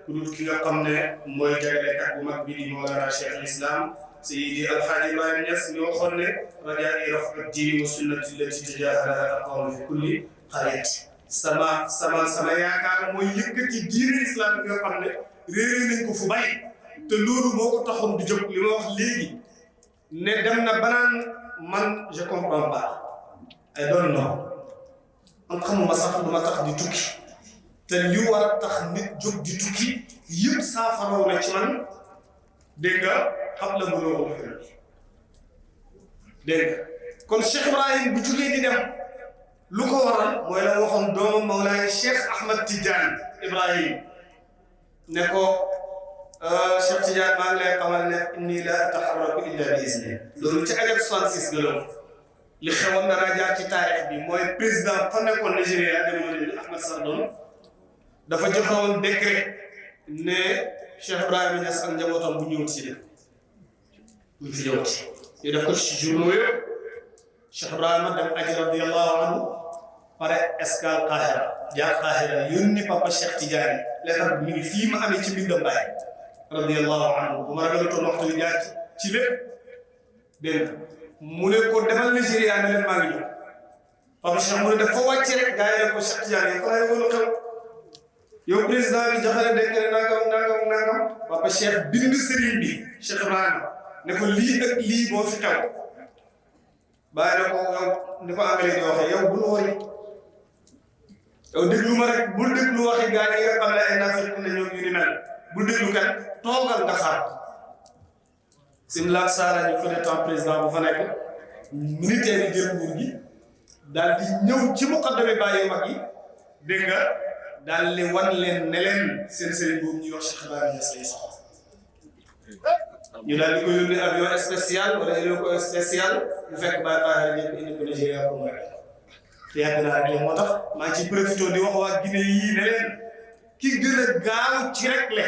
ku dul ki nga xam ne mooy jagalekat bu mag bi di Mawlana Cheikh al Islam Seydi Alxaaji Ibrahim Niass mi waxoon ne rajaa'i raf'i diini wa sunnati allati tajaahalaha al-aqwaamu fi kulli qaryat sama yaakaar mooy yëkkati diine islam bi nga xam ne réeré nañ ko fu bay te loolu moo ko taxoon di jóg li ma wax léegi ne dem na banaan man je comprends pas I don't know man xamuma sax lu ma tax di tukki te li war a tax nit jóg di tukki yëpp saafaraw na ci man dégg nga xam la mënoo ko dégg nga kon Cheikh Ibrahim bu jugee di dem lu ko waral mooy la waxoon doomam Mawlaay Cheikh Ahmad Tidiane Ibrahim ne ko Cheikh Tidiane maa ngi lay xamal ne inni la ataharraku illa bi izni loolu ci ajab 66 ga loolu li xewoon na jaar ci taarix bi mooy président fa nekkoon Nigéria demoon nañu Ahmed Sardone dafa joxewoon décret ne Cheikh Ibrahima Niass ak njabootam bu ñëwut ci dëkk buñ fi ñëwut ñu def ko ci journaux yëpp Cheikh Ibrahima dem aji radiyallahu anhu pare escale Qahira jaar Qahira yónni papa Cheikh Tidiane lettre bi mi ngi fii ma amee ci mbindam Baay radiyallahu anhu bu ma ragalutoon waxtu wi jaar ci lépp dégg mu ne ko demal Nigéria ne leen maa ngi ñëw papa Cheikh mu ne dafa wàcce rek gaa yi ne ko Cheikh Tidiane ko lay wóolu xew yow président bi joxe na décret nangam papa Cheikh bind sëriñ bi Cheikh Ibrahima ne ko lii ak lii moo fi xew bàyyi na ko yow ni ko anglais di waxee yow bul wori yow déglu ma rek bul déglu waxi gaa yi nga xam ne ay naafeq ne ñoom ñu ni mel bul déglu kat toogal nga xaar Simla Sala ñu fa ne temps président bu fa nekk militaire yi jël nguur gi daal di ñëw ci muqaddame bàyyi mag yi dégg nga daal di wan leen ne leen seen sëriñ boobu ñuy wax Cheikh Ibrahima Niass lay soxla ñu daal di ko yónnee avion spécial wala hélico spécial bu fekk bàyyi baaxee rek ñu indi ko Nigéria pour mu rek te yàgg naa rek moo tax maa ngi ci profité di wax waa Guinée yii ne leen ki gën a gaaw ci rek le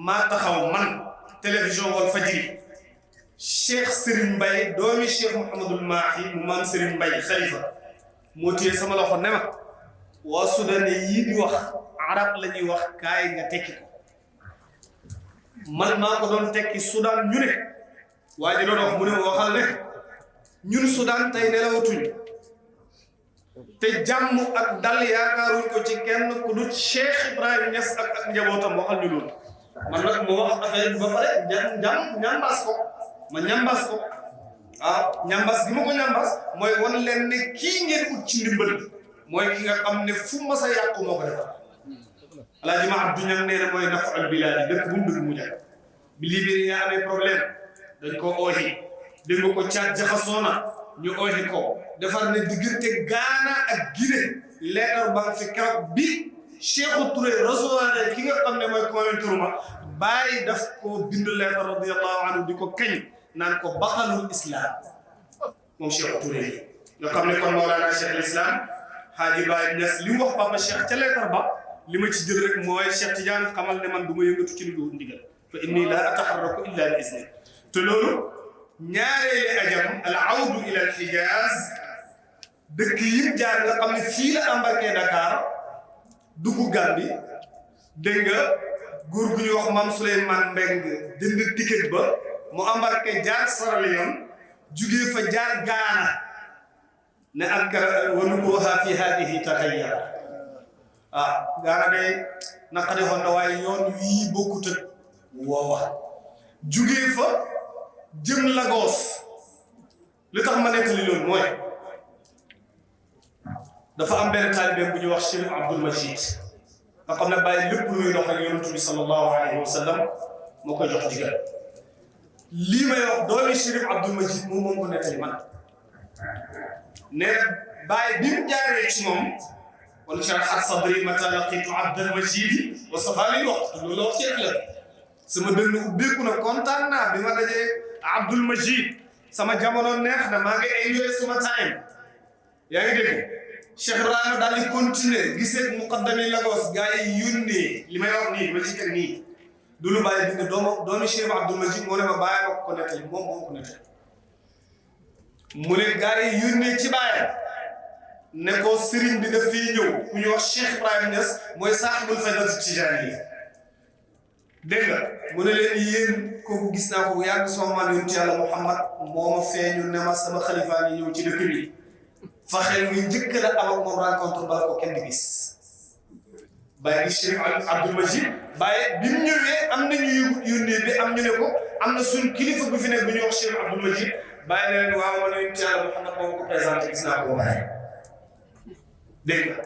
maa taxaw man télévision Walfadjri Cheikh Serigne Mbaye doomi Cheikh Mouhamadul Mahi mu maam Serigne Mbaye xalifa moo téye sama loxo ne ma waa Soudan yii di wax arab la ñuy wax kaay nga tekki ko man maa ko doon tekki Soudan ñu ne waa ji doon wax mu ne ma waxal ne ñun Soudan tey nelawatuñu te jàmm ak dal yaakaaruñ ko ci kenn ku dul Cheikh Ibrahima Niass ak njabootam waxal ñu loolu man nag moo wax affaire bi ba pare ñambaas ko ma ñambaas ko ñambaas gi ma ko ñambaas mooy wan leen ne kii ngeen ut ci ndimbal mooy ki nga xam ne fu ma sa yàqu moo ko defar alaaji ma Abdou Niang nee na mooy nafal bilaadi dëkk bu mu dugg mu jàpp bi Libéria amee problème dañ ko ooxi dégg nga ko caat jaxasoona ñu ooxi ko defar ne diggante Ghana ak Guinée leetar baa fi keroog bi Cheikhou Touré recevoir ki nga xam ne mooy Kwame Nkrumah bàyyi daf ko bind leetar radiyallahu anhu di ko kañ naan ko batalul islam moom Cheikhou Touré yi nga xam ne kon Mawlana Cheikh l'Islam Hadji Baye Niass li mu wax Papa Cheikh ca leetar ba li ma ci jël rek mooy Cheikh Tidiane xamal ne man du ma yëngatu ci lu dul ndigal fa inni la ataharraku illa bi izni te loolu ñaareeli ajam al awdu ila al Hijaz dëkk yi jaar nga xam ne fii la embarqué Dakar dugg Gambie dégg nga góor gu ñuy wax Mame Souleymane Mbengue jënd ticket ba mu embarqué jaar Sierra Leone jugee fa jaar Ghana ne ankara wa nubuha fi hadihi taxayyara Ghana day naqari xoon na waaye yoon wii bokkut ak woowa jugee fa jëm Lagos li tax ma nettali loolu mooy dafa am benn taalibe bu ñuy wax Chérif Abdoul Majid nga xam ne bàyyi lépp lu muy dox ak yonent bi sallallahu alayhi wa sallam moo koy jox digal lii may wax doomi Chérif Abdoul Majid moom ko nettali man ne bàyyi bi mu jaaree ci moom wala sharaha sadri mata laqitu Abdoul Majid wa safali wax loolu wax ci la sama dënn ubbeeku na kontaan naa bi ma dajee Abdoul Majid sama jamono neex na maa ngi enjoy sama time yaa ngi dégg Cheikh Ibrahima daal di continuer gisee muqaddami Lagos gars yi yónnee li may wax nii ma ci teg nii du lu bàyyi bind doomi Cheikh Abdoul Majid moo ne ma bàyyi ma ko nettali moom ko nettali mu ne gars yi yónnee ci bàyyi ne ko sëriñ bi daf fii ñëw ku ñu wax Cheikh Ibrahima Niass mooy saaxibul faydati tijaaniyya dégg nga mu ne leen yéen kooku gis naa ko bu yàgg sama maam yonent Yàlla Muhammad moo ma feeñu ne ma sama xalifaa ngi ñëw ci dëkk bi faxel nga njëkk la am ak moom rencontre bala ko kenn gis bàyyi gi Chérif Abdoul Majid bàyyi bi mu ñëwee am nañu yónnee bi am ñu ne ko am na suñ kilifa bu fi nekk bu ñuy wax Chérif Abdoul Majid bàyyi na leen waaw man yonent Yàlla Muhammad moo ko présenté gis naa ko ba pare dégg nga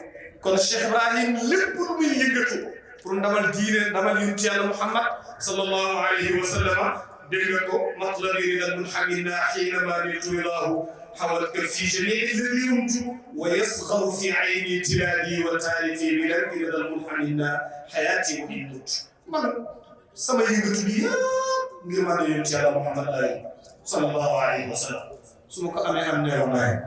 kon Cheikh Ibrahim lépp lu muy yëngatu pour ndamal diine ndamal yonent Yàlla Muhammad sallallahu alayhi wa sallam dégg nga ko matlabi ridal munhamina xiinama nitu ridaahu حولك في جميع الذي يمت ويصغر في عيني تلادي وتالفي بلاد رضا المنحنين حياتي وبيموت من سما يغتو بي غير ما يونت يالله محمد صلى الله عليه وسلم سمو كو امي ام نيو ناي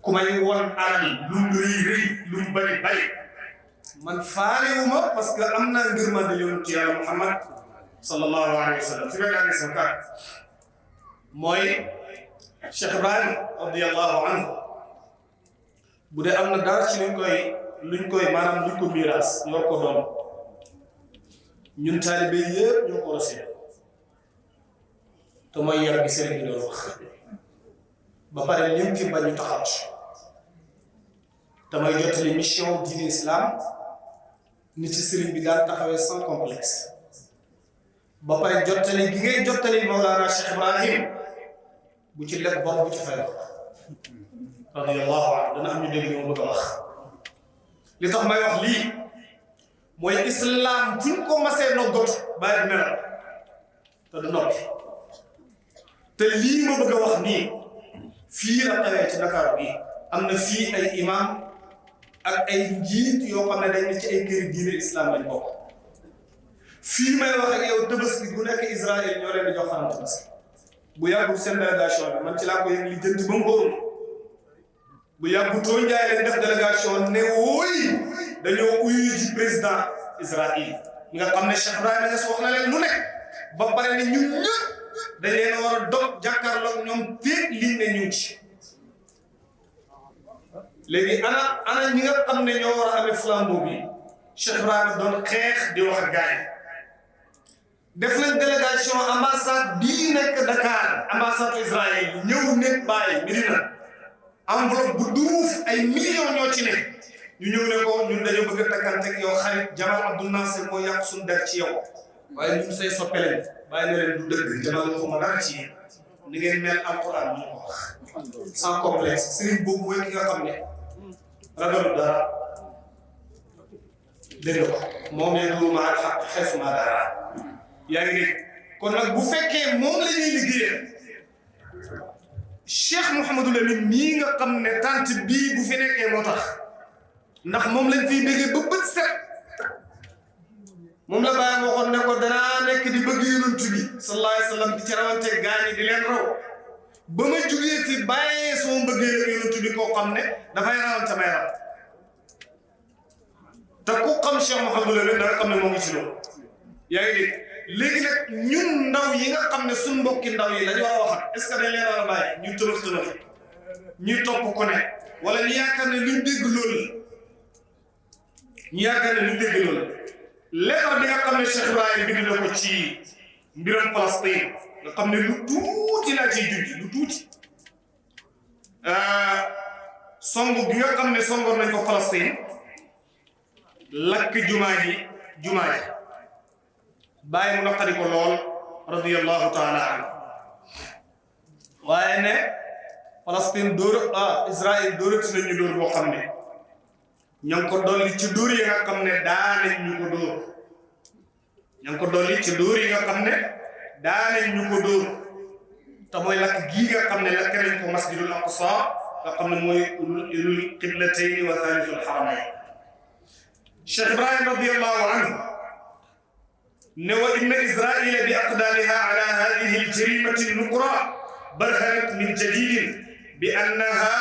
كوما يوون علال لوم ري لوم بري باي من فاليوما باسكو امنا غير ما يونت يالله محمد صلى الله عليه وسلم في بلاد سمكا موي Cheikh Ibrahima radiyallahu anhu bu dee am na dara ci luñ koy maanaam luñ ko miiras yor ko doon ñun taalibe yëpp ñoo ko rafet te mooy yar bi sëriñ bi doon wax ba pare lim fi bañ taxaw te mooy jottali mission diine islam ni ci sëriñ bi daan taxawee sans complexe ba pare jottali gi ngay jottali Mawlana Cheikh Ibrahim bu ci leb bor bu ci fay radiyallahu anhu dana am ñu dégg li ma bëgg a wax li tax may wax lii mooy islam fu ñu ko masee noggot bàyyi dina la te du noppi te lii ma bëgg a wax nii fii la tawee ci Dakar bi am na fii ay imam ak ay njiit yoo xam ne dañ ne ci ay këri diine islam lañ bokk fii may wax ak yow tabaski bu nekk Israël ñoo leen di jox xaram tabaski bu yàggul seen délégation bi man ci laa ko yëg li jënt ba mu xóorul bu yàggutoo njaay leen def délégation ne wooy dañoo uyu ji président Israël nga xam ne Cheikh Ibrahima Niass wax na leen lu nekk ba pare ne ñun ñëpp dañ leen war a dog jàkkaarloog ñoom féeg liñ ne ñu ci léegi ana ñi nga xam ne ñoo war a amee flambeau bi Cheikh Ibrahima doon xeex di wax ak gars yi def nañ délégation ambassade bii nekk Dakar ambassade Israël ñëw nekk bàyyi Medina enveloppe bu duuf ay millions ñoo ci nekk ñu ñëw ne ko ñun dañoo bëgg a takkante ak yow xarit Jamal Abdou Nasser moo yàq suñu der ci yow waaye ñun say soppe leen bàyyi na leen du dëgg Jamal waxuma dara ci yéen ni ngeen mel alquran ñu ko wax sans complexe sëriñ boobu mooy ki nga xam ne ragalu dara dégg nga ko moom ne du ma xaq xeesuma dara yaa ngi dégg kon nag bu fekkee moom la ñuy liggéeyal Cheikh Mouhamadou Lamine mii nga xam ne tant bii bu fi nekkee moo tax ndax moom lañ fiy déggee ba bët set moom la bàyyi waxoon ne ko danaa nekk di bëgg yonent bi sallallahu alayhi wa sallam di ci rawante gaañi di leen raw ba ma jugee fi bàyyee sama mbëggee la yonent bi koo xam ne dafay rawante may raw te ku xam Cheikh Mouhamadou Lamine da nga xam ne moo ngi ci loolu yaa ngi dégg léegi nag ñun ndaw yi nga xam ne suñ mbokki ndaw yi lañu war a waxat est-ce que dañ leen war a bàyyi ñu tënëf tënëf ñuy topp ko ne wala ñu yaakaar ne luñ dégg loolu la ñu yaakaar ne luñ dégg loolu lettre bi nga xam ne Cheikh Ibrahima bind na ko ci mbiram Palestine nga xam ne lu tuuti laa ciy junj lu tuuti song gi nga xam ne songoon nañ ko Palestine lakk jumaa ji bàyyi mu naqari ko lool radiyallahu taala anhu waaye ne Palestine Israël dóorati nañ ñu dóor boo xam ne ña ngi ko dolli ci dóor yi nga xam ne daanañ ñu ko dóor te mooy lakk gii nga xam ne lakk nañ ko masjidul aqsa nga xam ne mooy ulul qiblatayni wa thalithu alharamayn Cheikh Ibrahima radiyallahu anhu ne wa inna Israila bi aqdamiha ala hadihi aljarimati nukra barhanat min jadidin bi annaha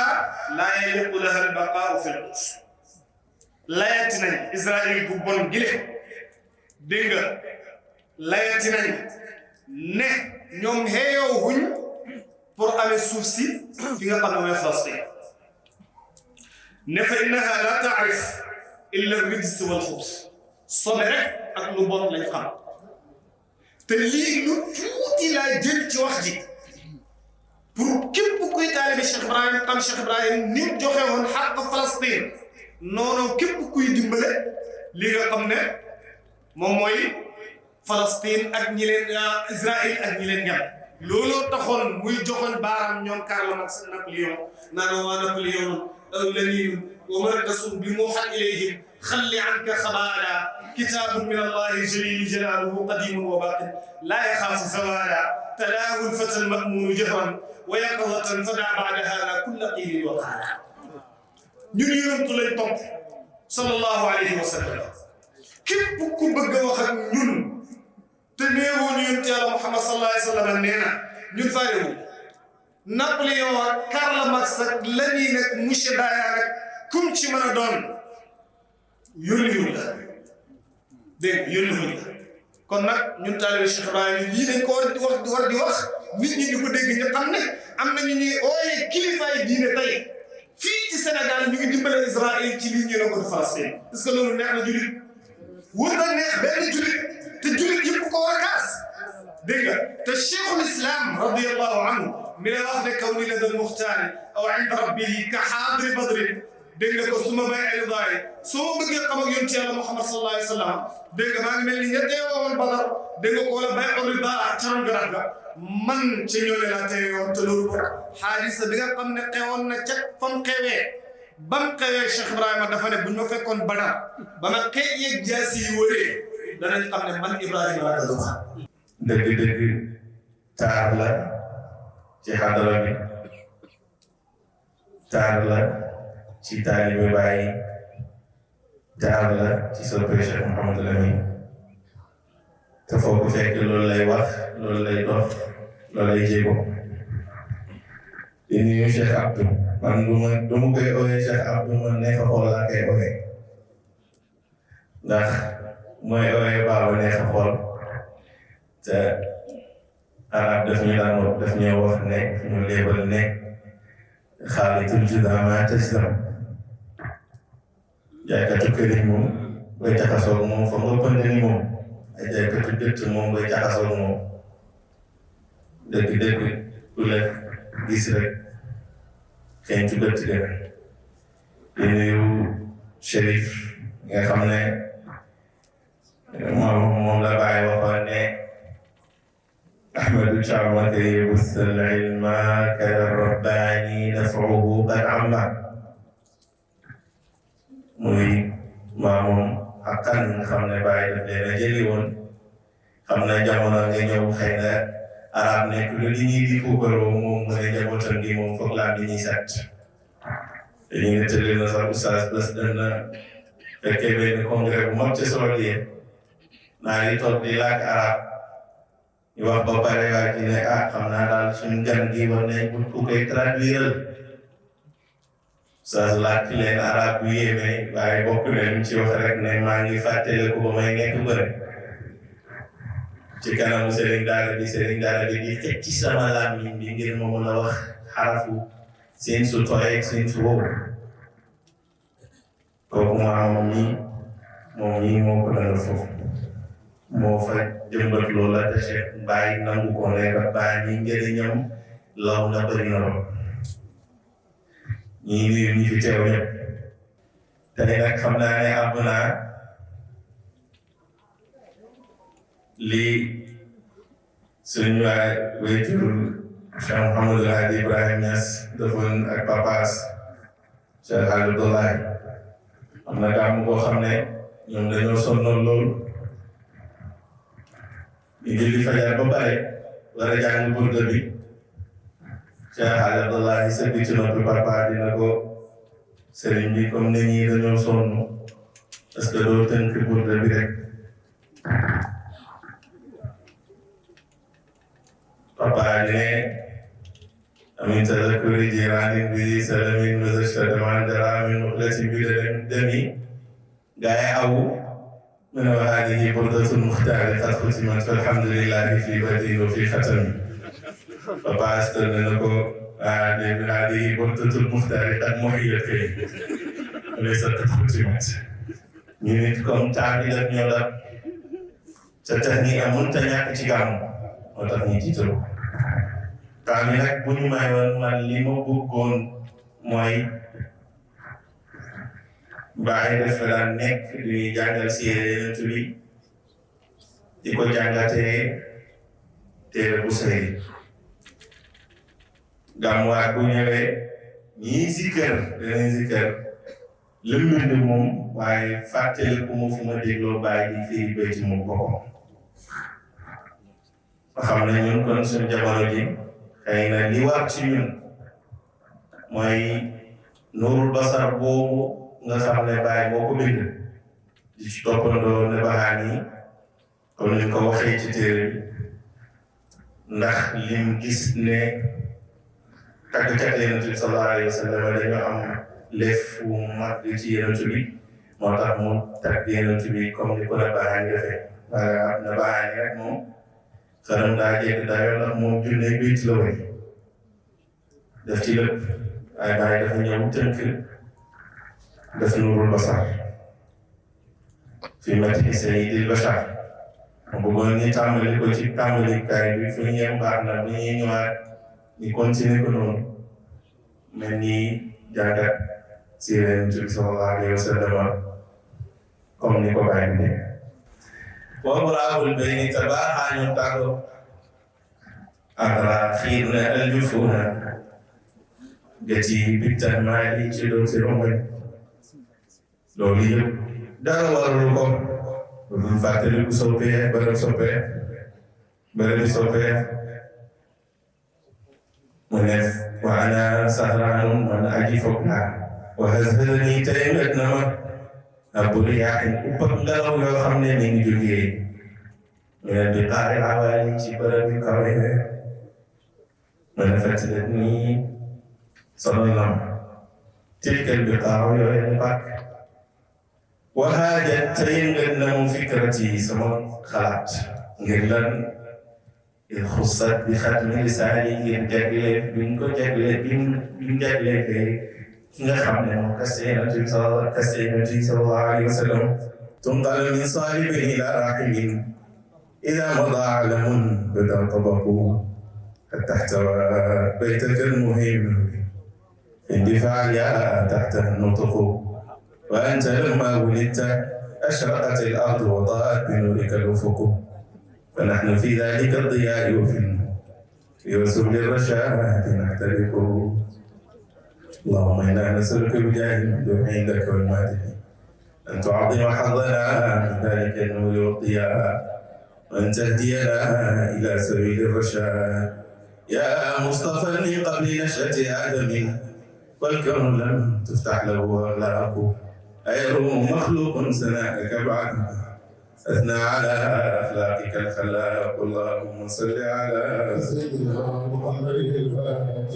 la yaliqu laha albaqa'u fi al-Quds layati nañ Israël bu bon gile dégg nga layati nañ ne ñoom xeeyoo wuñ pour amee suuf si fi nga xam ne mooy Palestine ne fa innaha la taarif illa rijs wal xubs sobe rek ak lu bon lañ xam te lii lu tuuti laa jël ci wax ji pour képp kuy taalibe Cheikh Ibrahim xam Cheikh Ibrahim ni mu joxe woon xàq Palestine noonu képp kuy dimbale li nga xam ne moom mooy Palestine ak ñi leen Israël ak ñi leen ñam looloo taxoon muy joxoon baaram ñoom Karl Marx Napoléon naan waa Napoléon awlaniyu wa markasun bi muuhan ilayhim xalli anka xabaala kitaabun min allahi jalili jalaaluhu qadimun wa baaqin laa yaxaafu zawaala talaahu lfata alma'muunu jahran wa yaqazatan fadaa ba'da haada kulla qiilin wa qaala ñun yonentu lañ topp sallallahu alayhi wa sallam képp ku bëgg a wax ak ñun te neewoon yonent yàlla Muhammad sallallahu alayhi wa sallam nee na ñun faalewu Napoléon ak Karl Marx ak Lénine ak monsieur Dayan ak kum ci mën a doon yónniwuñ la dégg yónniwuñ la kon nag ñun taalibe Cheikh Ibrahima lii dañ ko war di wax nit ñi di ko dégg ñu xam ne am na ñu ñuy ooye kilifaay diine tey fii ci Sénégal ñu ngi dimbale Israël ci lii ñu ne ko di Palestine est-ce que loolu neex na julit wër na neex benn julit te julit yëpp ko war a kaas dégg nga te cheikhul islam radiyallahu anhu mi la wax ne kaw ni la dal muxtaari aw inda rabbihi ka xaadiri badrin dégg nga ko su ma bay ayudaay soo bëggee xam ak yonent yàlla Muhammad sallallahu alayhi wa sallam dégg nga maa ngi mel ni ña teewoon Badar dégg nga ko wala bay orida caroon garab ga man ca ñooñu laa teewoon te loolu ko xaadisa bi nga xam ne xewoon na ca fam xewee bam xewee Cheikh Ibrahima dafa ne buñ ma fekkoon Badar ba ma xëy yeeg jaasi yi wëree danañ xam ne man Ibrahima laa doon wax. dëgg-dëgg taar la ci xadara bi taar la ci taalibe Baay taar la ci soppe Cheikh Mouhamadou Lamine te foo ko fekk loolu lay wax loolu lay dox loolu lay jéego di nuyu Cheikh Abdou man du ma koy ooyee Cheikh Abdou man neex a xool laa koy ooyee ndax mooy ooyee baaba neex a xool te arab daf ñu daan daf ñoo wax ne ñu léebal ne xaalitul judaa maa tajzam jaaykatu këriñ moom bay jaxasoog moom fa nga pënd ni moom ay jaaykatu dëtt moom bay jaxasoog moom dëgg-dëgg ku la gis rek xëy ci dëtt de di nuyu Chérif nga xam ne moom la bàyyi waxoon ne أحمد شعبك يبث العلم كالرباني نفعه قد عما muy maamoom akkan xam ne bàyyi daf leen a jëli woon xam ne jamono nga ñëw xëy na arab nekk lu li ñuy di puukaroo moom mu ne njabootam gi moom foog laa bi ñuy set dañuy nettali na sax oustaz bés dana fekkee benn congrès bu mag ca Soodiyee naa di toog di làkk arab ñu wax ba pare waa ji ne xam naa daal suñu gan gi war nañ pour ku koy traduire saa làkk leen arab bu yéeme waaye bokk na ñu ci wax rek ne maa ngi fàttaliku ba may nekk bëre ci kanamu sëriñ daara bi di xëcc ci sama làmmiñ bi ngir ma mën a wax xarafu seen su tooy ak seen su wow kooku moom ñii moo ko dana foofu moo fa jëmbat loola te Cheikh Baye nangu ko ne ba Baye ñi njëriñam law na bëri na lool ñii nuyu ñi fi teew ñëpp tey nag xam naa ne àbb naa lii suñu waay wayjur Cheikh Mouhamadou Hadi Ibrahima Niass defoon ak papaas Cheikh Abdoulaye am na gàmm boo xam ne ñoom dañoo sonnoon lool ñu julli fajar ba pare war a jàng burda bi Cheikh Abdoulaye sëgg ci noppi papa dina ko sëriñ bi comme ne ñii dañoo sonn parce que doo tënk burda bi rek papa dine amin tadakuri jiranin bi salamin mazashtada man dara min uxlati bi demi gaay awu من وهذه بردة المختار قد ختمت فالحمد لله في بدء وفي ختم فبعثت لنكو هذه بردة المختار قد محيت وليست قد ختمت نيتكم تعبير نيولا تتهني أمون تنياك تيغام وتهني تيتو kami nag bu ñu mayoon man li ma bëggoon mooy Baay dafa daan nekk di jàngal siire Yonent bi di ko jàngatee téere bu sëy gàmmuwaat bu ñëwee ñii zikkër danañ zikkër lu mbind moom waaye fàttali ku ma fu ma dégloo Baay di firi bayti moom boppam ba xam ne ñun kon suñu jamono ji xëy na li war ci ñun mooy nuurul basar boobu nga xam ne Baay moo ko bind di ci toppandoo ne baxaan yi comme ni ko waxee ci téere bi ndax lim gis ne tàggkat Yonent bi sallallahu alayhi wa sallam dañoo am lef fu mag ci Yonent bi moo tax mu tàgg Yonent bi comme ni ko ne baxaan defee ne baxaan yi rek moom xanam daa jekk dayoo ndax moom junne bayt la way def ci lépp waaye Baay dafa ñëw tënk def nuurul basar fi mati sayyidil bashar mu bëggoon ñu tàmbali ko ci tàmbalikaay bi fu ñu yem baax na bu ñuy ñëwaat ñu continuer ko noonu mel ni jàngat si Yonent bi sallallahu alayhi wa sallam comme ni ko bàyyi bi ne wa muraabul bayni tabaaxaa ñu tàggoo amra xiir na aljufuuna gati bittan maa yi ci doon si rongoñ loolu yëpp dara warul ko lu dul fàttali ku soppee bërëb soppee mu nekk wa ana sahraanun man aji foog naa wa hazharani tey wet na ma abul yaaxin upp ak ngelaw yoo xam ne ni ngi jógee ñu ne di xaari awaali ci bërëb yu kawe mu ne fàttali nii sonal na ma tilkal bi xaaw yooyu ne bàkk wa haajat te yëngal na mu fikrati sama xalaat ngir lan il xussat bi xatmi lisaani ngir jagle biñ ko jagle biñ jagle fee ki nga xam ne moom kaste Yonent bi sallallahu alayhi wa sallam tunqalu min saalibin ila rahimin ida mada alamun bada tabaqu hatta ihtawa baytaka almuhim indifaa yaa taxta nutqu wa anta lamma wulidta ashraqat al-ardu wa daa'at binurika al-ufuq فنحن في ذلك الضياء وفي سبل الرشاد نحترق اللهم إنا نسألك بجاه الممدوح عندك والمادح أن تعظم حظنا من ذلك النور والضياء وأن تهدينا إلى سبيل الرشاد يا مصطفى من قبل نشأة آدم والكون لم تفتح له أغلاق أيروم مخلوق سناءك بعد أثنى على أخلاقك الخلاق اللهم صل على سيدنا محمد الفاتح